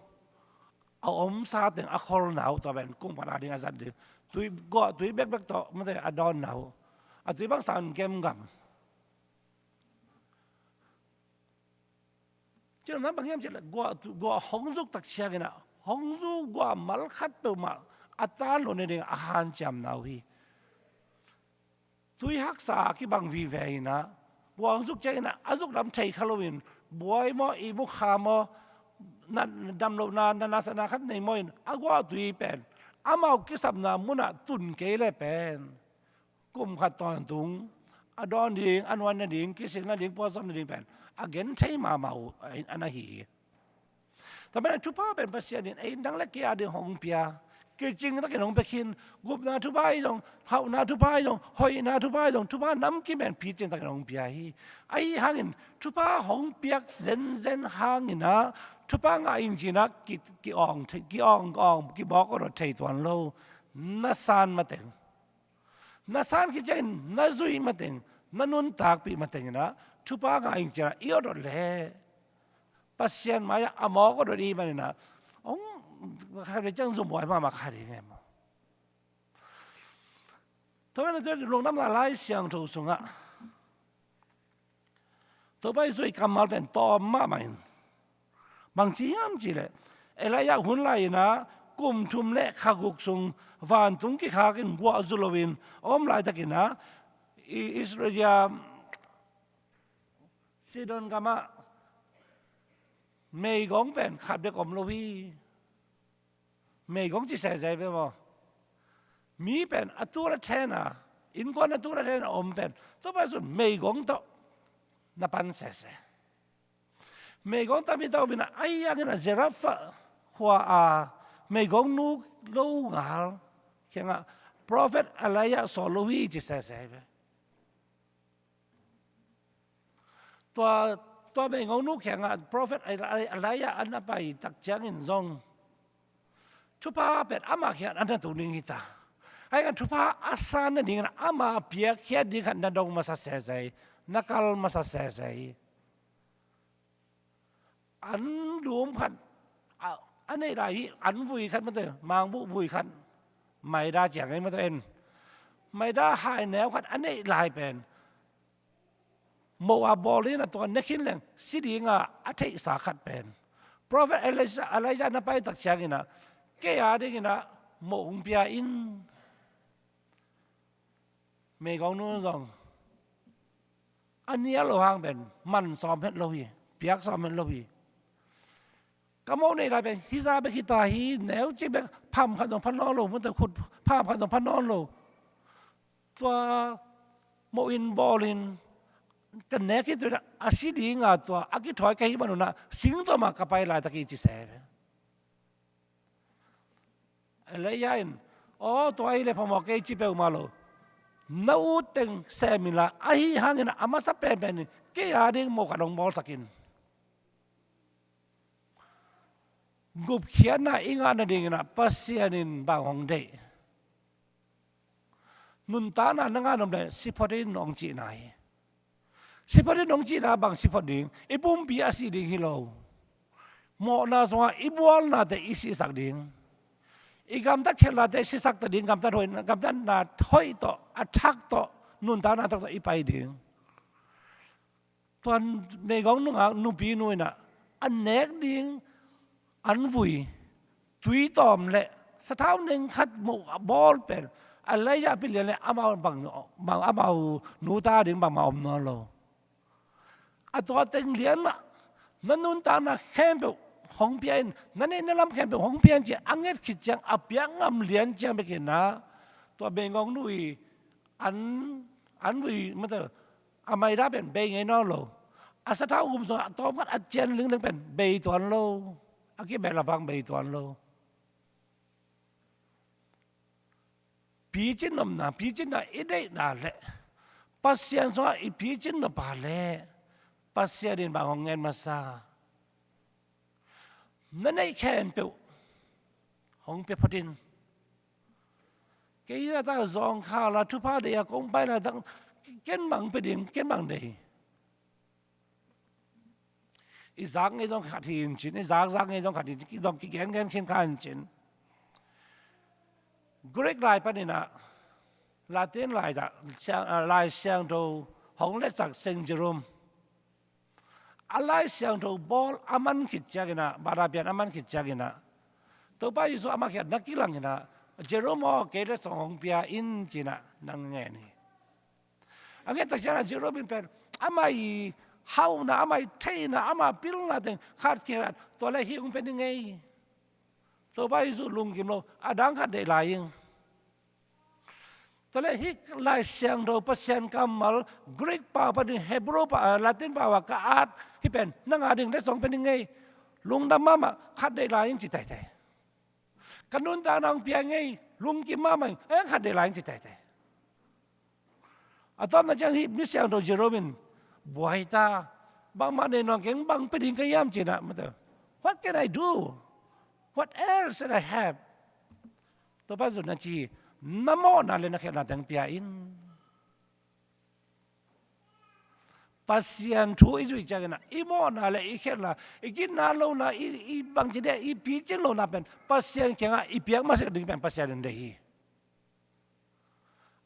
a omsa teng a kholna uh, tua pen kungpan a ding a zat ding. Tui gawh, tui bekbek tawh, maw tawh, a dawnna uh. A tui bang sang kem gam. Cih nopna bang hiam cih leh guah, guah hong zuk tak ciangin ah, hong zuk guah mal khat peuhmah a tan loh nading a hanciamna uh hi. Tui haksa a kibang vive in ah, guah hong zuk ciangin ah, a zuk lam thei kha loin, buai maw, ihmu kha maw, na, damlohna, na, nasepna khat nei maw in, a guahtui pen amau kisapna munah tun kei leh pen, kum khat tawntung a dawn ding, a nuai nading, kisil nading, puatsawm nading pen a genthei mahmah uh a, a na hi hi. Tua manin thupha pen Pasian in ei nang le kei a ding hong pia. Kicing takin hong pia khin. Gupna thupha hi zong, hauhna thupha hi zong, hoihna thupha hi zong, thupha namkim pen picing takin hong pia hi. Ahi hangin thupha hong piak zenzen hangin ah, thupha ngah ing ci-in ah ki, ki-awng thei, ki-awng, awng, kibawk awdawt thei tuan lo. Na san mateng, na san khit ciangin na zuih mateng, na nuntakpih mateng in ah, thupha ngah ing ci-in ah i awdawt leh Pasian mai-ah a mawk awdawt i hih manin ah, hong, khat vei ciang zumhuai mahmah kha ding e maw. Tua manin ah tua lungdamna Lai Siangtho sungah Topa Jesuh i kammal pen tawm mahmah in. Bang ci hiam cih leh, Elijah hun lai-in ah kum thum le kha guk sung vantung kikhakin guah zu loin a om laitakin ah, i Israel, Sidon gamah meigong pen khat bek om lo hi. Meigong ci sese bek maw. Mi pen a tul a then a, innkuan a tul a then a om pen, Topa Jesuh meigong tawh na pan sese. Meigong tami tawh om in ah, ahi hangin ah Zarephath khua a meigong nu lo ngal kiangah prophet Elijah sawl lo hi ci sese bek. Tua, tua meigong nu kiangah prophet Eli-, Elijah a na pai tak ciangin zong thupha pen amah kiangah a na tun ding hi ta. Ahi hangin thupha a san nadingin ama piakkhiat ding khat na dong masa sese hi, na kal masa sese hi. An lum khat a, a neih lai hi, an vui khat mate, mangbuh vui khat, maida ciang ei mate en. Maida hai neu khat a neih lai pen moh a bawl in ah, tua ne khin leng si ding a, a theihsa khat pen prophet Elijah, Elijah na pai tak ciangin ah, kei a dingin ah moh hong pia in. Meigong nu zong a nial lo hang pen man sawm het lo hi, piak sawm het lo hi. Ka moh neih lai pen hizah bek hi ta hi, neu cik bek, pham khat zong pha nawn lo, mate, khut pham khat zong pha nawn lo. Tua moh in bawl in ka nek hi, tua a si ding a, tua a kithawi ka hih manun ah sing tawh mah ka pai laitak hi ci se. Elijah in, aw, tua hi leh phamawh kei ci peuhmah lo. Na ut teng sem inla, ahi hangin a masa penpen in kei a ding moh khat hong bawlsak in. Gupkhiatna i ngah nadingin ah Pasian in bang hong deih? Nuntakna na ngah nop leh si phot in hong cihna hi. Si phot in hong cihna bang si phot ding? I pumpi a sih ding hi lo. Mawhna sungah i bualnate i sihsak ding. I gamtat khialhnate sisak ta ding, gamtat hoih, gamtatna hoih tawh, a thak tawh, nuntakna thak tawh i pai ding. Tua meigong nungak nupi nu in ah a nek ding an vui, tui tawm le sathau neng khat moh a bawl pen, a laiya pi lian le amau bang, bang amau nuta ding bangmah om nawn lo. A tua teng lian mah, na nuntakna khempeuh hong pia in, na neih na lam khempeuh hong pia in ci a nget khit ciang, a piak ngam lian ciang bek in ah, tua meigong nu i an, an vui, mate, a maida pen bei ngei nawn lo. A sathau um sungah a tawm khat a cian lingleng pen bei tuan lo. A kibel a bang bei tuan lo. Picin nopna, picinna i deihna leh Pasian sungah i picin nop a leh Pasian in bang hong ngen masa? Na neih khempeuh hong pia phot in. Kei zahtak zawngkhal a thupha deih a kong pai laitak, ken bang pia ding, ken bang deih? I zak ngei zong khat hi in cin, i zak zak ngei zong khat hi in cin, kidong kigengen khin kha in cin. Greek lai panin ah Latin lai ah, siang, ah, Lai Siangtho hong letsak Saint Jerome. A Lai Siangtho bawl a man khit cianginah, bada pian a man khit cianginah, Topa Jesu amah kiangah na kilanginah, Jerome aw, kei letsong hong pia in cinah nang ngen hi. A ngettak cianah Jerome in pen amah i hauna, amah i theihna, amah pilna teng khat khit khat tua le hih hong pia ning ei. Topa Jesu lungkim lo, a dang khat deih lai ing. Tua le hih Lai Siangtho Pasian kammal Greek pau panin Hebrew pau, ah, Latin pau ah ka at hih pen nang a ding letsong pen hi ngei. Lungdam mahmah, khat deih lai ing ci teitei. Ka nuntakna hong pia ngei, lungkim mahmah ing, eh, khat deih lai ing ci teitei. A tawpna ciang hih mi siangtho Jerome in buai ta, bangmah nei nawn keng, bang pia ding ka hiam cinah, mate. What can I do? What else should I have? Topa Jesu na ci, na mawhna le na khialhna teng pia in. Pasian thu i zuih cianginah i mawhna le i khialhna, i gitna lona, i, i bangci dia, i picing lona pen Pasian kiangah i piak masa ding pen Pasian in deih hi.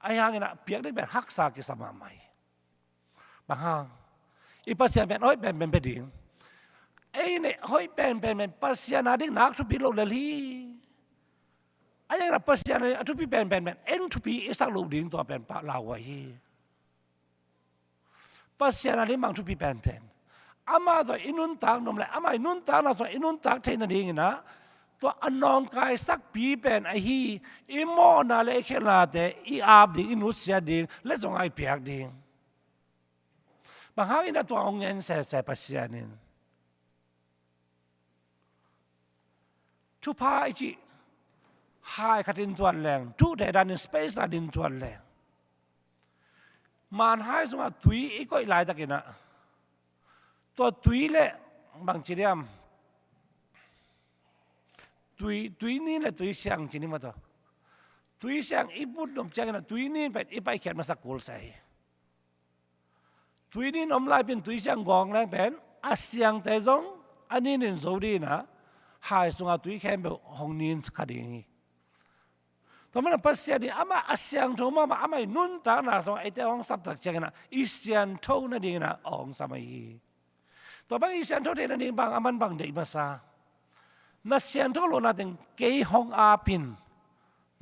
Ahi hanginah piak ding pen haksa kisa mahmah hi. Bang hang? I Pasian pen hoih penpen pia ding. Ei neih hoih penpen pen Pasian a ding nak thupi lo lel hi. Ahi hanginah Pasian a ding a thupi penpen pen en thupi i sak loh ding tua pen pah lauhuai hi. Pasian a ding bang thupi penpen? Amah tawh i nuntak nuam le amah i nuntakna tawh i nuntak theih nadinginah tua a nawngkaisakpi pen ahi, i mawhna le i khialhnate i ap ding, i nutsiat ding, letsong a i piak ding. Bang hanginah tua hong ngen sese Pasian in? Thupha i cih hai khatin tuat leng, thuhte danin space danin tuat leng, manhai sungah tui i koih laitakinah tua tui le bangci diam, tui, tui nin le tui siang ci ni maw tua. Tui siang i put nop cianginah tui nin pen i paikhiat masa kul sa hi. Tui nin om lai pen tui siang gawng leng pen a siangte zong a ninin zo dinah hai sunga tui khempeuh hong nin kha ding hi. Tua manah Pasian in amah a siangtho mahmah, amah i nuntakna zong eite hong saptak cianginah i siantho nadinginah a hong sam ahi hi. Tua bang i siantho theih nading bang a man bang deih masa? Na siantho lohna teng kei hong apin,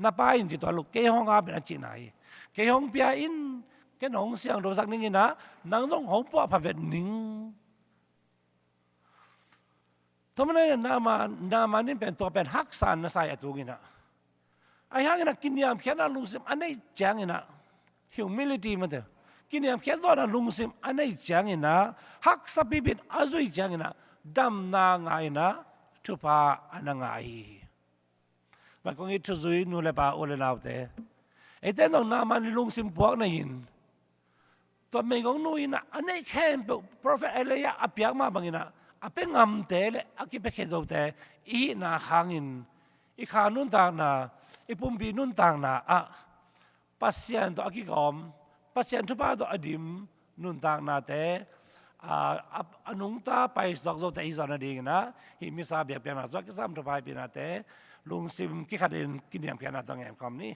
na Pa in ci tuan lo, kei hong apin a cihna hi. Kei hong pia in, ken hong siangthosak ninginah nang zong hong puahpha vet ning. Tua manah Naaman, Naaman in pen tua pen haksa na sa hi a tunginah. Ahi hanginah kiniamkhiatna lungsim a neih cianginah, humility mate, kiniamkhiat zawhna lungsim a neih cianginah haksa pipin a zuih cianginah damna ngah inah thupha a na ngah ahi hi. Vai kong it thuzui nu le pa, u le naute, eite zong Naaman lungsim puak nei-in, tua meigongnu inah a neih khempeuh Prophet Elijah a piak mah banginah a pia ngamte le a kipia khia zote i hihna hangin i kha nuntakna, i pumpi nuntakna ah Pasian tawh a kikawm, Pasian thupha tawh a dim nuntaknate, a, a, a nungta paisuak zote i zawh nadinginah hih misa biakpiakna sungah kisam thupha i piaknate lungsim kikhatin kiniamkhiatna tawh ngen khawm ni.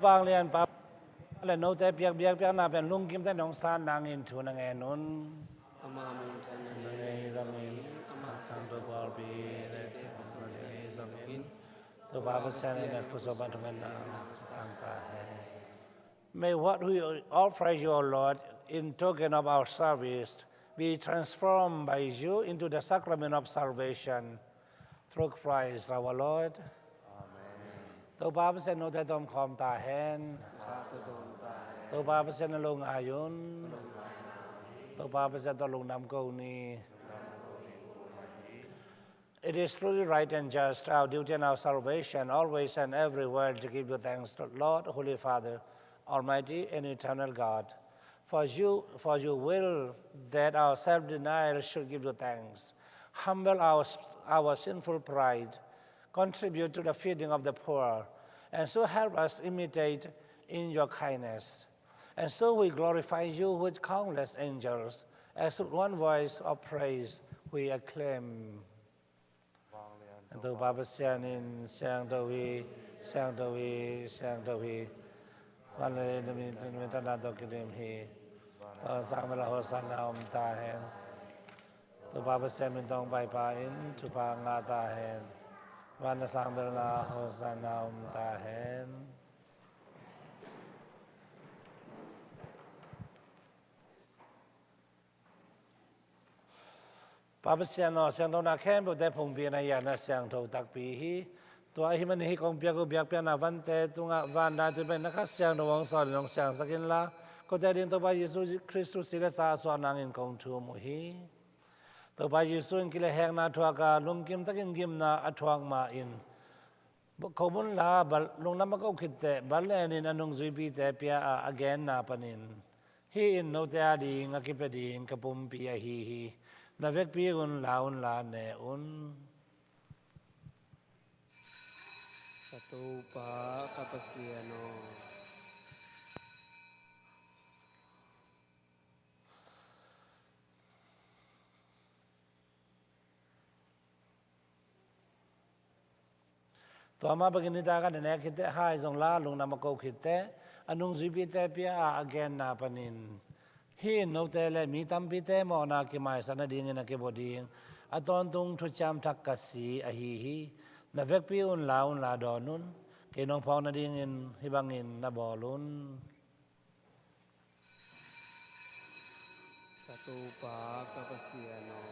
Vanglian Pa, le note piak biakpiakna pen lungkim tawh nong san nangin thu na ngen un. Ama minthanna nei zongin, ama sangto pawlpi le te pawlpi nei zongin, Topa Pasian in a khuaso pan thungetna sang ta hen. May what we offer you, O Lord, in token of our service, be transformed by you into the sacrament of salvation. Through Christ our Lord. Amen. Topa Pasian note tawh omkhawm ta hen. Kha tawh zong ta hen. Topa Pasian na lungngai un. Topa Pasian tawh lungdam ko ni. It is truly right and just, our duty and our salvation, always and everywhere to give you thanks, Lord, Holy Father, Almighty and eternal God. For you, for you will that our self-denial should give you thanks, humble our, our sinful pride, contribute to the feeding of the poor, and so help us imitate in your kindness. And so we glorify you with countless angels, as with one voice of praise we acclaim. Topa Pasian in, "Siangtho hi, siangtho hi, siangtho hi. Van le lei na minthanna tawh kidim hi. Van sang bel ah Hosanna om ta hen. Topa Pasian min tawh hong paipa in thupha ngah ta hen. Van le sang bel ah Hosanna om ta hen." Pa Pasian aw, siangthona khempeuhte phungpi na hi a, na siangtho takpi hi. Tua ahih manin hih kong piak uh biakpiakna vante tungah van daituin pen na Kha Siangtho hong sawl in hong siangsak inla, kote ading Topa Jesu Khristu si le sa a suah nangin kong thum uh hi. Topa Jesu in kilehhekna thuak a, lungkim takin gimna a thuak ma-in, khomun la, bal, lungdam a ko khit teh, bal lenin a nungzuipite pia a, a genna panin, "Hih in note ading a kipia ding ka pumpi ahi hi. Na vekpi un la un la ne un." Ka Topa, ka Pasian aw. Tua mah bangin nitak a na nek khit teh, hai zong la, lungdam a ko khit teh, a nungzuipite pia a, a genna panin, "Hih in note le mi tampite mawhna kimaisak nadingin a kibua ding a tawntung thuciam thak ka si ahi hi. Na vekpi un la un la dawn un. Kei nong phawk nadingin hih bangin na bawl un." Ka Topa, ka Pasian aw.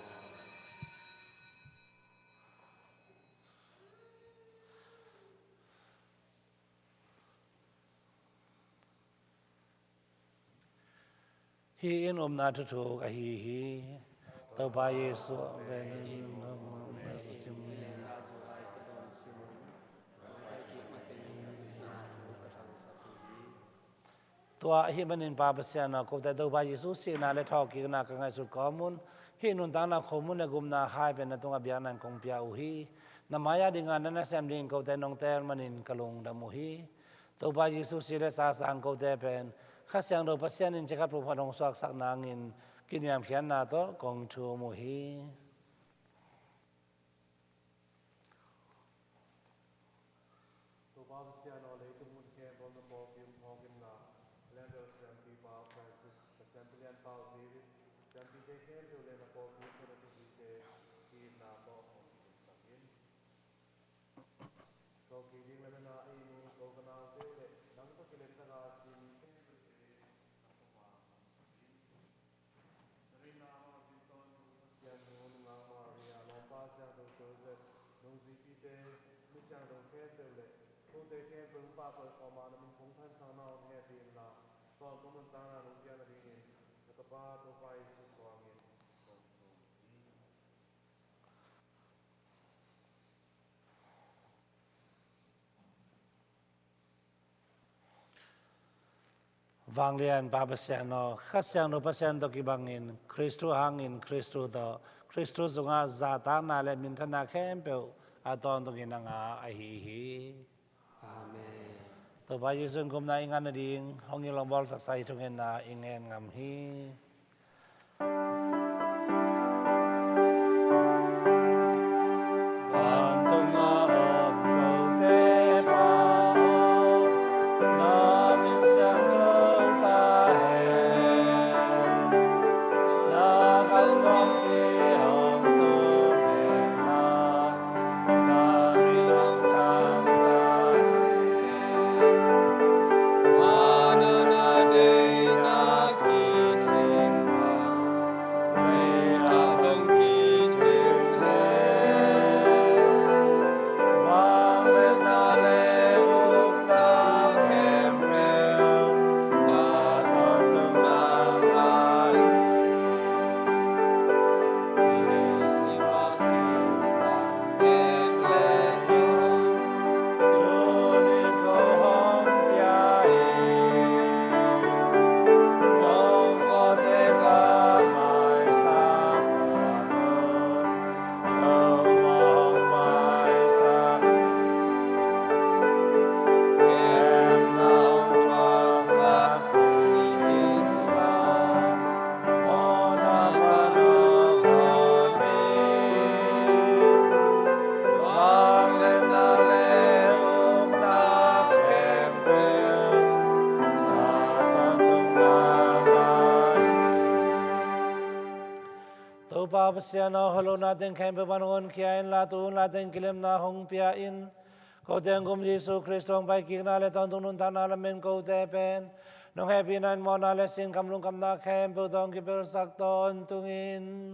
Hih in upna thuthuk ahi hi. Topa Jesu, tua ahih manin Pa Pasian aw, kote Topa Jesu sihna le thawhkikna ka ngaihsut kawm un, hih nuntakna khomun le gupna hai pen na tungah biakna in kong pia uh hi. Na mai-ah dinga na nasem dingin kote nong teel manin ka lungdam uh hi. Topa Jesu si le sa sang kote pen Kha Siangtho Pasian in cikhat phungphat hong suaksak nangin kiniamkhiatna tawh kong thum uh hi. Topa Pasian aw, leitung mun khempeuh na pawlpi hong phawk inla, Lento siampipa Francis, ka siampi lianpa uh David, siampite khempeuh le na pawlpi sung a thuhite ki-itna tawh hong kitumsak in. Ko kik ding lamen a i nu, ko ka naute uh le nang tawh kilem taka a si mi khempeuhte nang tawh pang hong sak in. Na deihna hong zui tawntung Pasian nu, nungak Maria, lawmpa siangtho Joseph, nungzuipite, mi siangtho khempeuh le kote khempeuh hong pahtawi khawm a, na min kong thansakna hong hehpih inla, tawntung nuntakna nong piak nadingin na tapa Topa Jesu suangin kong thum hi. Vanglian Pa Pasian aw, Kha Siangtho Pasian tawh kibangin, Khristu hangin, Khristu tawh, Khristu sungah zahtakna le minthanna khempeuh a tawntungin a ngah ahi hi. Amen. Topa Jesu in gupna i ngah nading hong hilh hong bawlsaksa hih thungetna i ngen ngam hi. Pasian aw, holohna teng khempeuh pan hong honkhia inla, tu hun laiteng kilemna hong pia in. Kote hong gum Jesu Khrist hong paikikna le tawntung nuntakna lamen kote pen nong hehpihna in mawhna le sinkham lungkhamna khempeuh tawh hong kipelsak tawntung in.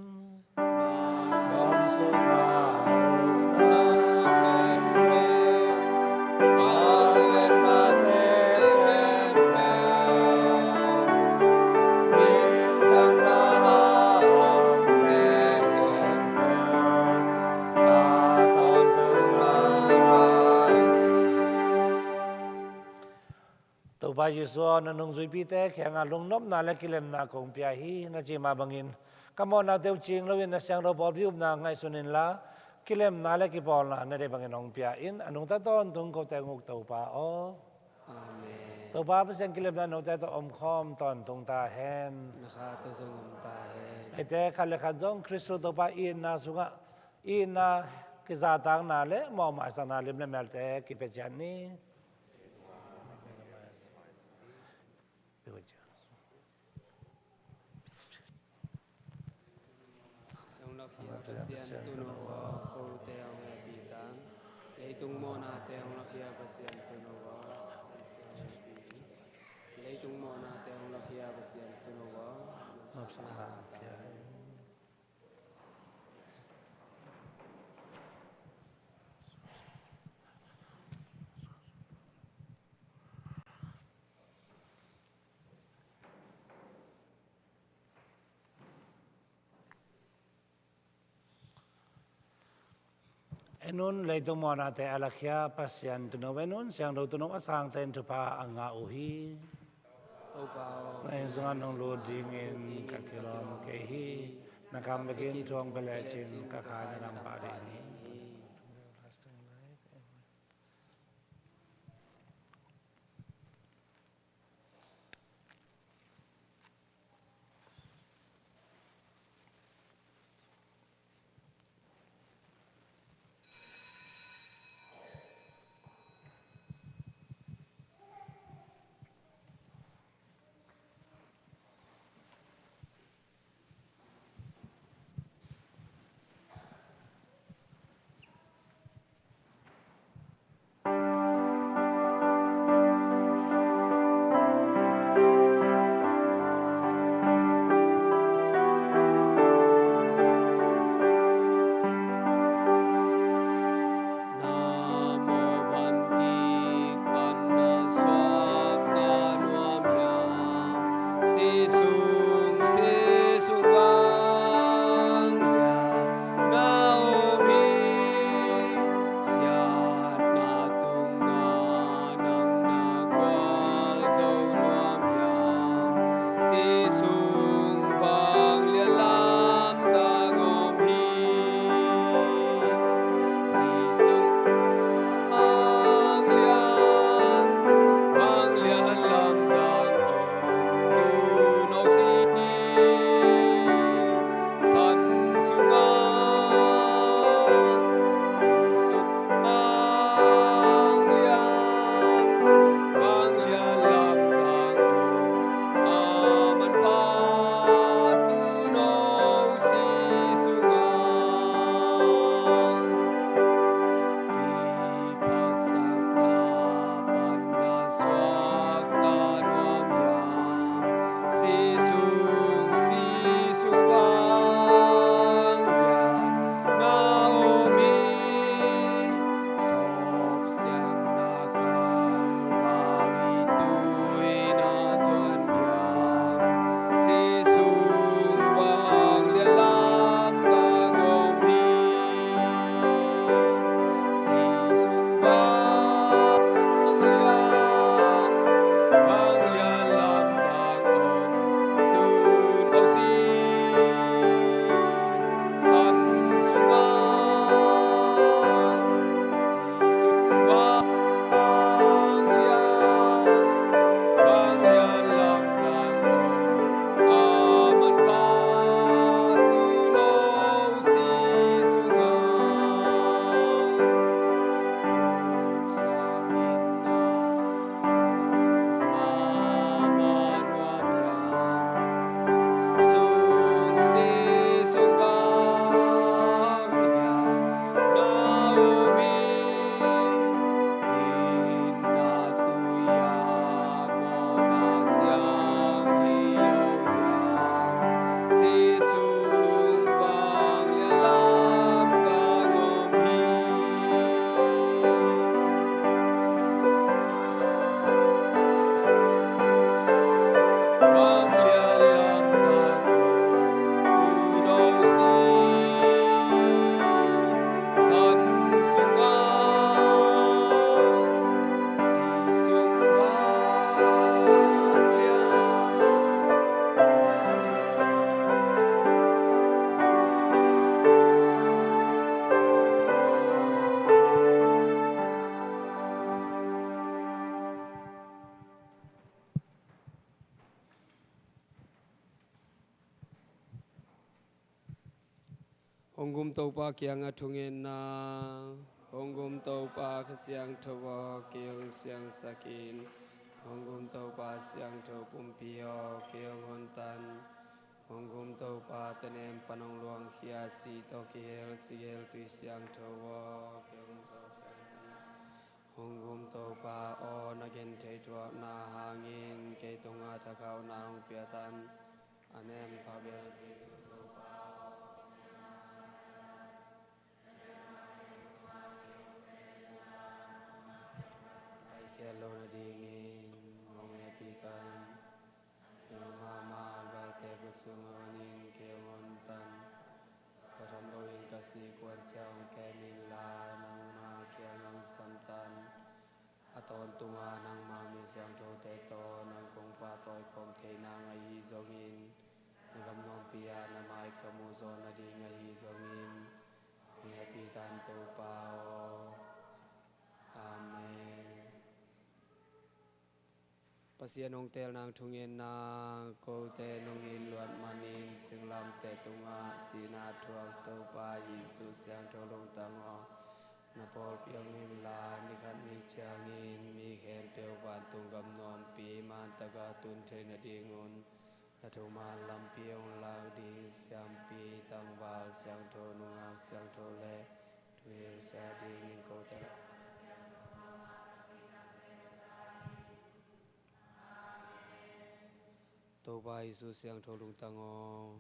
Topa Jesu aw, na nungzuipite kiangah lungnopna le kilemna kong pia hi, na ci mah bangin ka mawhnate uh cing loin na siangtho pawlpi upna ngaihsun inla, kilemna le kipawlna na deih bangin hong pia in. A nungta tawntung kote hong uk Topa aw. Amen. Topa Pasian kilemna note tawh omkhawm tawntung ta hen. Na kha tawh zong om ta hen. Eite khat le khat zong Khristu Topa itna sungah itna, kizatakna le mawhmaisakna lim le melte kipia ciat ni. Hong lakhia Pasian Tuuno aw, kote hong hehpih tan. Leitung mawhnate hong lakhia Pasian Tuuno aw, leitung mawhnate hong lakhia Pasian Tuuno aw, nopsakna ngah tan. En un, leitung mawhnate a lakhia Pasian Tuuno en un, Siangtho Tuuno a sangte in thupha a ngah uh hi. Topa aw, na inn sungah nong lut dingin ka kilawm kei hi. Na kam bekin thu hong pia lecin ka kha na dam pah ding hi. Topa kiangah thungetna. Hong gum Topa Kha Siangtho aw, kei hong siangsak in. Hong gum Topa Siangtho Pumpi aw, kei hong hontan. Hong gum Topa, tanem pan hong luangkhia, si tawh kihel, si kihel tui siangtho aw, kei hong zawhkhiat in. Hong gum Topa aw, na gentheih thuakna hangin kei tungah thakhauna hong piatan. A nempha bel Jesuh Topa aw, paikhiat loh nadingin hong hehpih tan. Nang mahmah galte khut sungah hong onin, kei hong hontan. Phattham loin ka sih kuan ciang hong kem inla, nangma kiangah hong samtan. A tawntungah nangma mi siangthote tawh nang kong pahtawi khawm theihna ngah ahi zongin, na gam nuampi ah na mai ka muhzaw nading ahi zongin, hong hehpih tan Topa aw. Amen. Pasian hong teel nang thungetna. Kote nong it luat manin singlamteh tungah sihna thuak Topa Jesuh Siangtho Lungtang aw, na pawlpi hong inla, ni khat ni ciangin mi khempeuh vantung gam nuampi mantakah tun theih nadingun na thuman lampi hong lak ding siampi tangval siangtho, nungak siangtho le thuhilhsia dingin kote Topa Jesuh Siangtho Lungtang aw.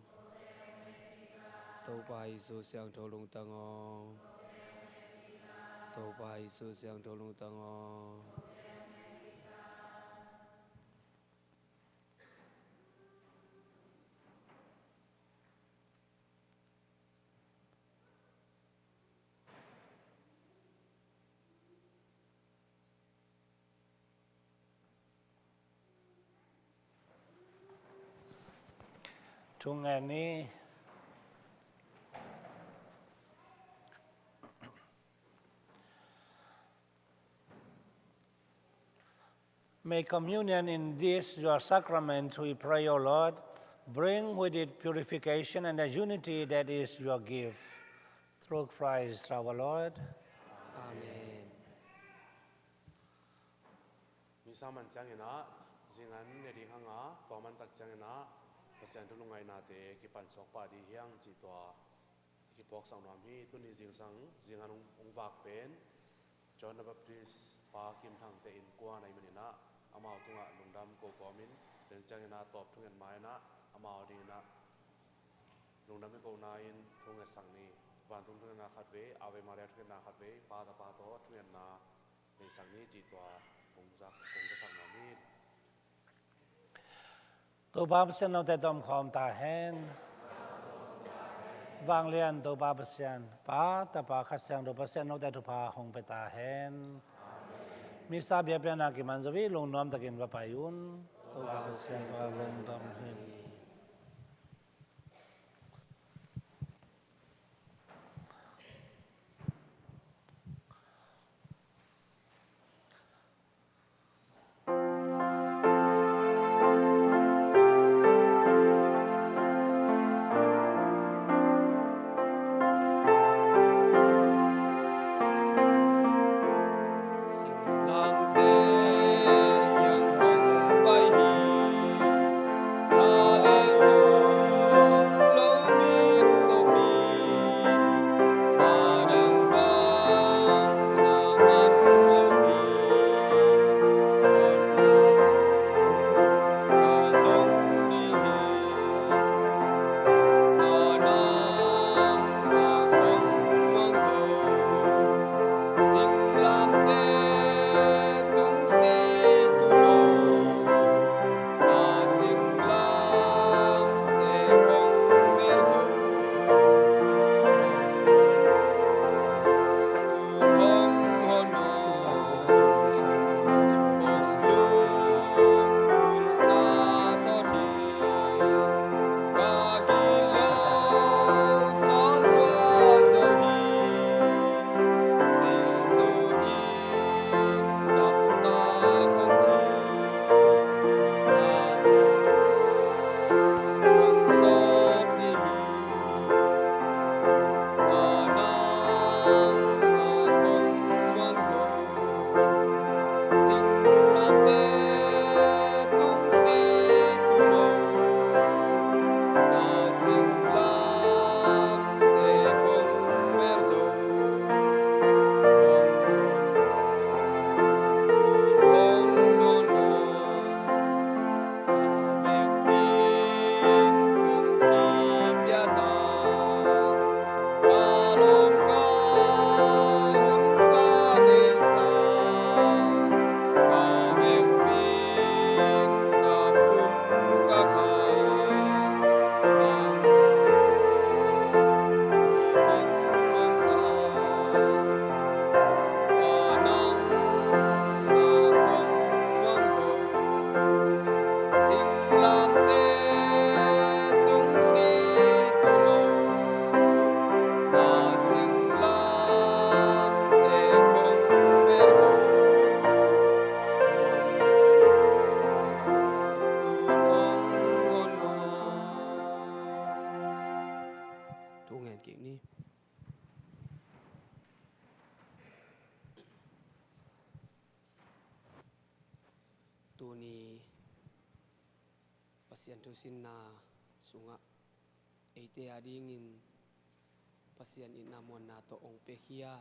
Topa Jesuh Siangtho Lungtang aw. Topa Jesuh Siangtho Lungtang aw. Thungen ni. May communion in this your sacrament, we pray, O Lord, bring with it purification and the unity that is your gift. Through Christ our Lord. Amen. Misa man ciangin ah, zingan ne ding hang a, tua man tak ciangin ah, Pasian thu lungngainate kipan suak pah ding hi hang cih tua i kituaksak nuam hi. Tuni zingsang, zingan hong, hong vak pen John the Baptist pa Kim Thangte innkuan ahih manin ah, amau tungah lungdam ko kawmin, tua ciangin ah tawp thungen ma-in ah, amau dingin ah lungdam i kohna in thungetsak ni. Vantung thungetna khatvei, Ave Maria thungetna khatvei, Pa, Tapa tawh thungetna neisak ni cih tua kong zak, kong zasak nuam hi. Topa Pasian note tawh om khawm ta hen. Vanglian Topa Pasian, Pa, Tapa, Kha Siangtho Pasian note thupha hong pia ta hen. Misa biakpiakna kiman zo hi, lungnuam takin va pai un. Topa Pasian tawh lungdam hi. Tuni Pasian thusinna sungah eite adingin Pasian itna muanna tawh hong piakhia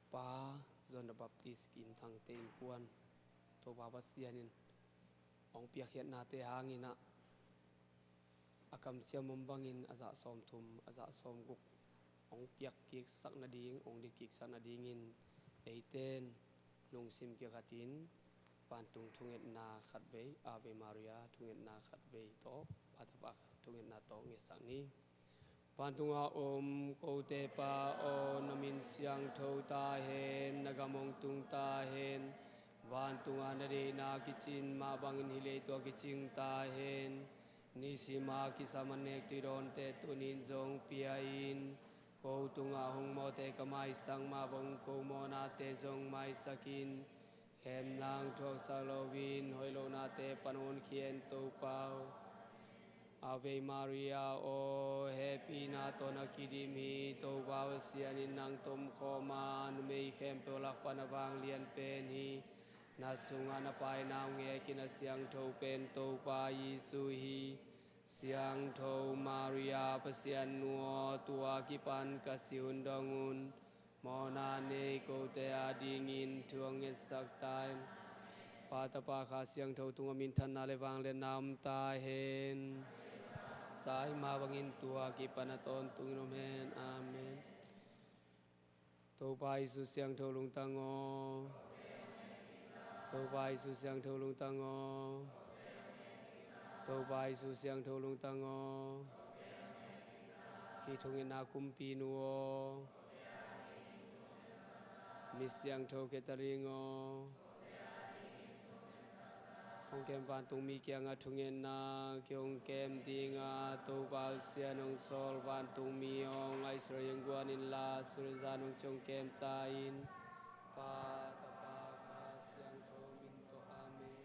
Pa John the Baptist Kim Thangte innkuan Topa Pasian in hong piakkhiatnate hangin ah a kamciam om bangin a zah sawmthum, a zah sawmguk hong piak kiksak nading, hong dit kiksak nadingin eiten lungsim kikhatin vantung thungetna khatvei, Ave Maria thungetna khatvei tawh, Pa Tapa thungetna tawh ngetsak ni. Vantunga om kote Pa aw, na min siangtho ta hen, na gam hong tung ta hen, vantunga na deihna kicin mah bangin hih leitungah kicing ta hen. Nisima kisam a nek tuidawnte tunin zong pia in. Ko tungah hong mawhte ka maisak mah bang ko mawhnate zong maisak in. Khemna hong thuaksak loin hoih lohnate pan hong honkhia in Topa aw. Ave Maria aw, hehpihna tawh na kidim hi, Topa Pasian in nang tomkhawm a, numei khempeuh lak pan a vanglian pen hi. Na sungah na paina hong hek in, a siangtho pen Topa Jesu hi. Siangtho Maria Pasian nu aw, tua kipan ka si hun dong un mawhna nei kote adingin thu hong ngetsak ta in. Pa, Tapa, Kha Siangtho tungah minthanna le vangliatna om ta hen. Sa i mah bangin tua kipan a tawntungin om hen. Amen. Topa Jesu siangtho lungtang aw. Topa Jesu siangtho lungtang aw. Topa Jesu siangtho lungtang aw. Hih thungetna kumpi nu aw. Mi siangtho Catherine aw. Hong kem vantungmi kiangah thungetna kihong kem dinga Topa Pasian hong sawl vantungmi aw, ngaihsut a hong guan inla, sut le zan hong ci hong kem ta in. Pa, Tapa, Kha Siangtho min tawh. Amen.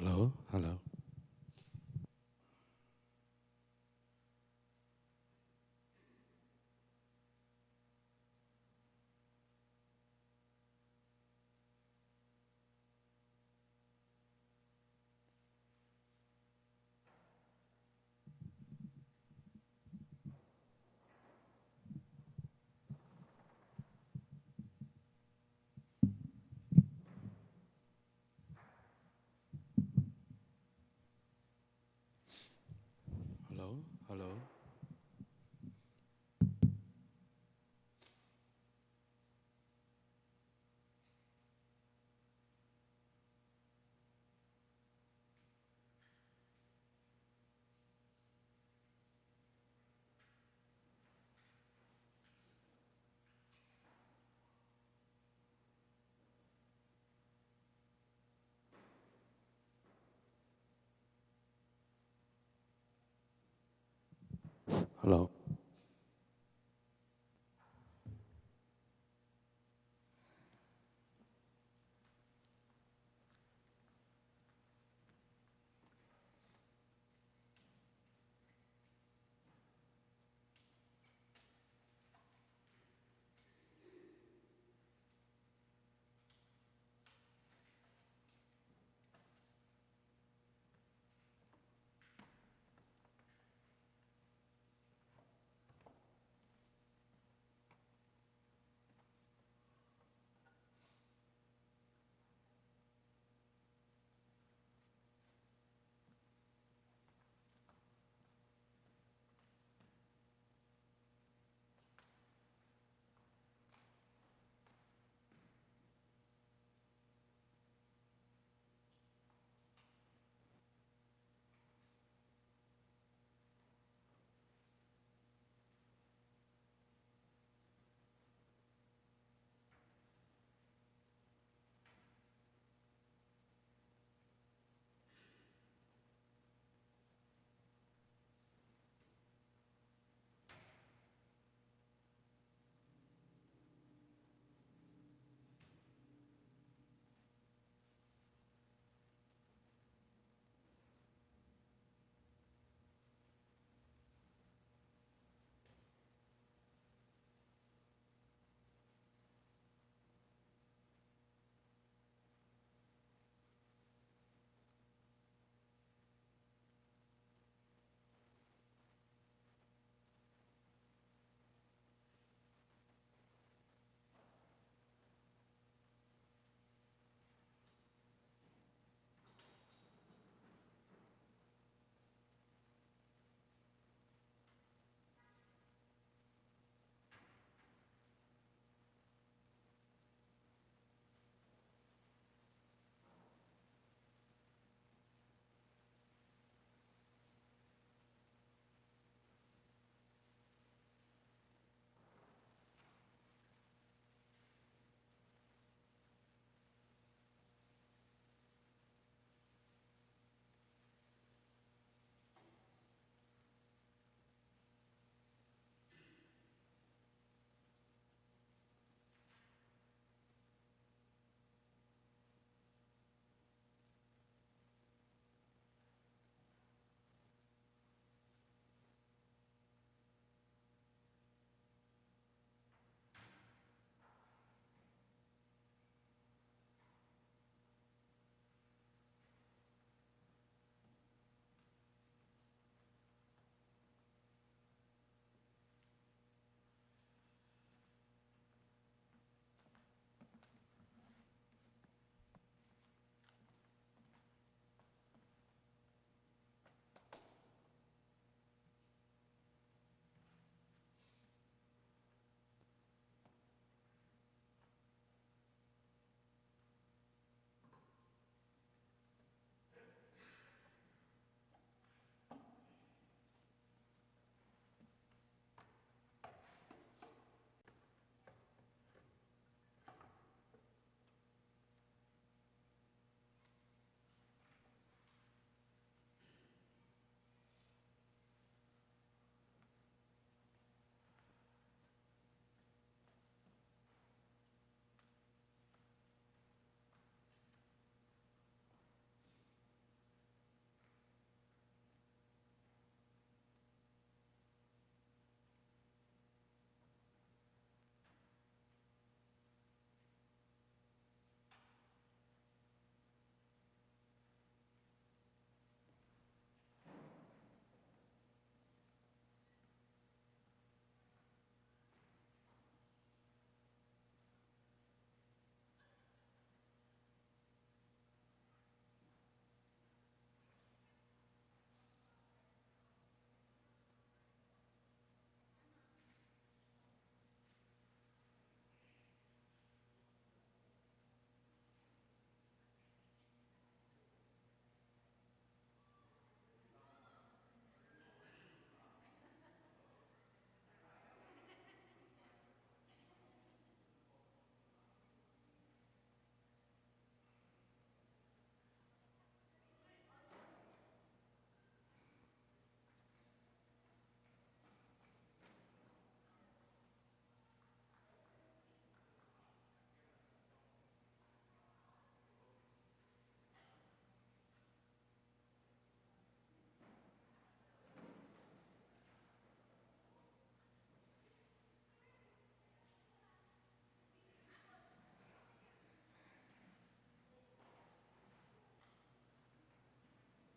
Hello, hello. Hello, hello. Hello.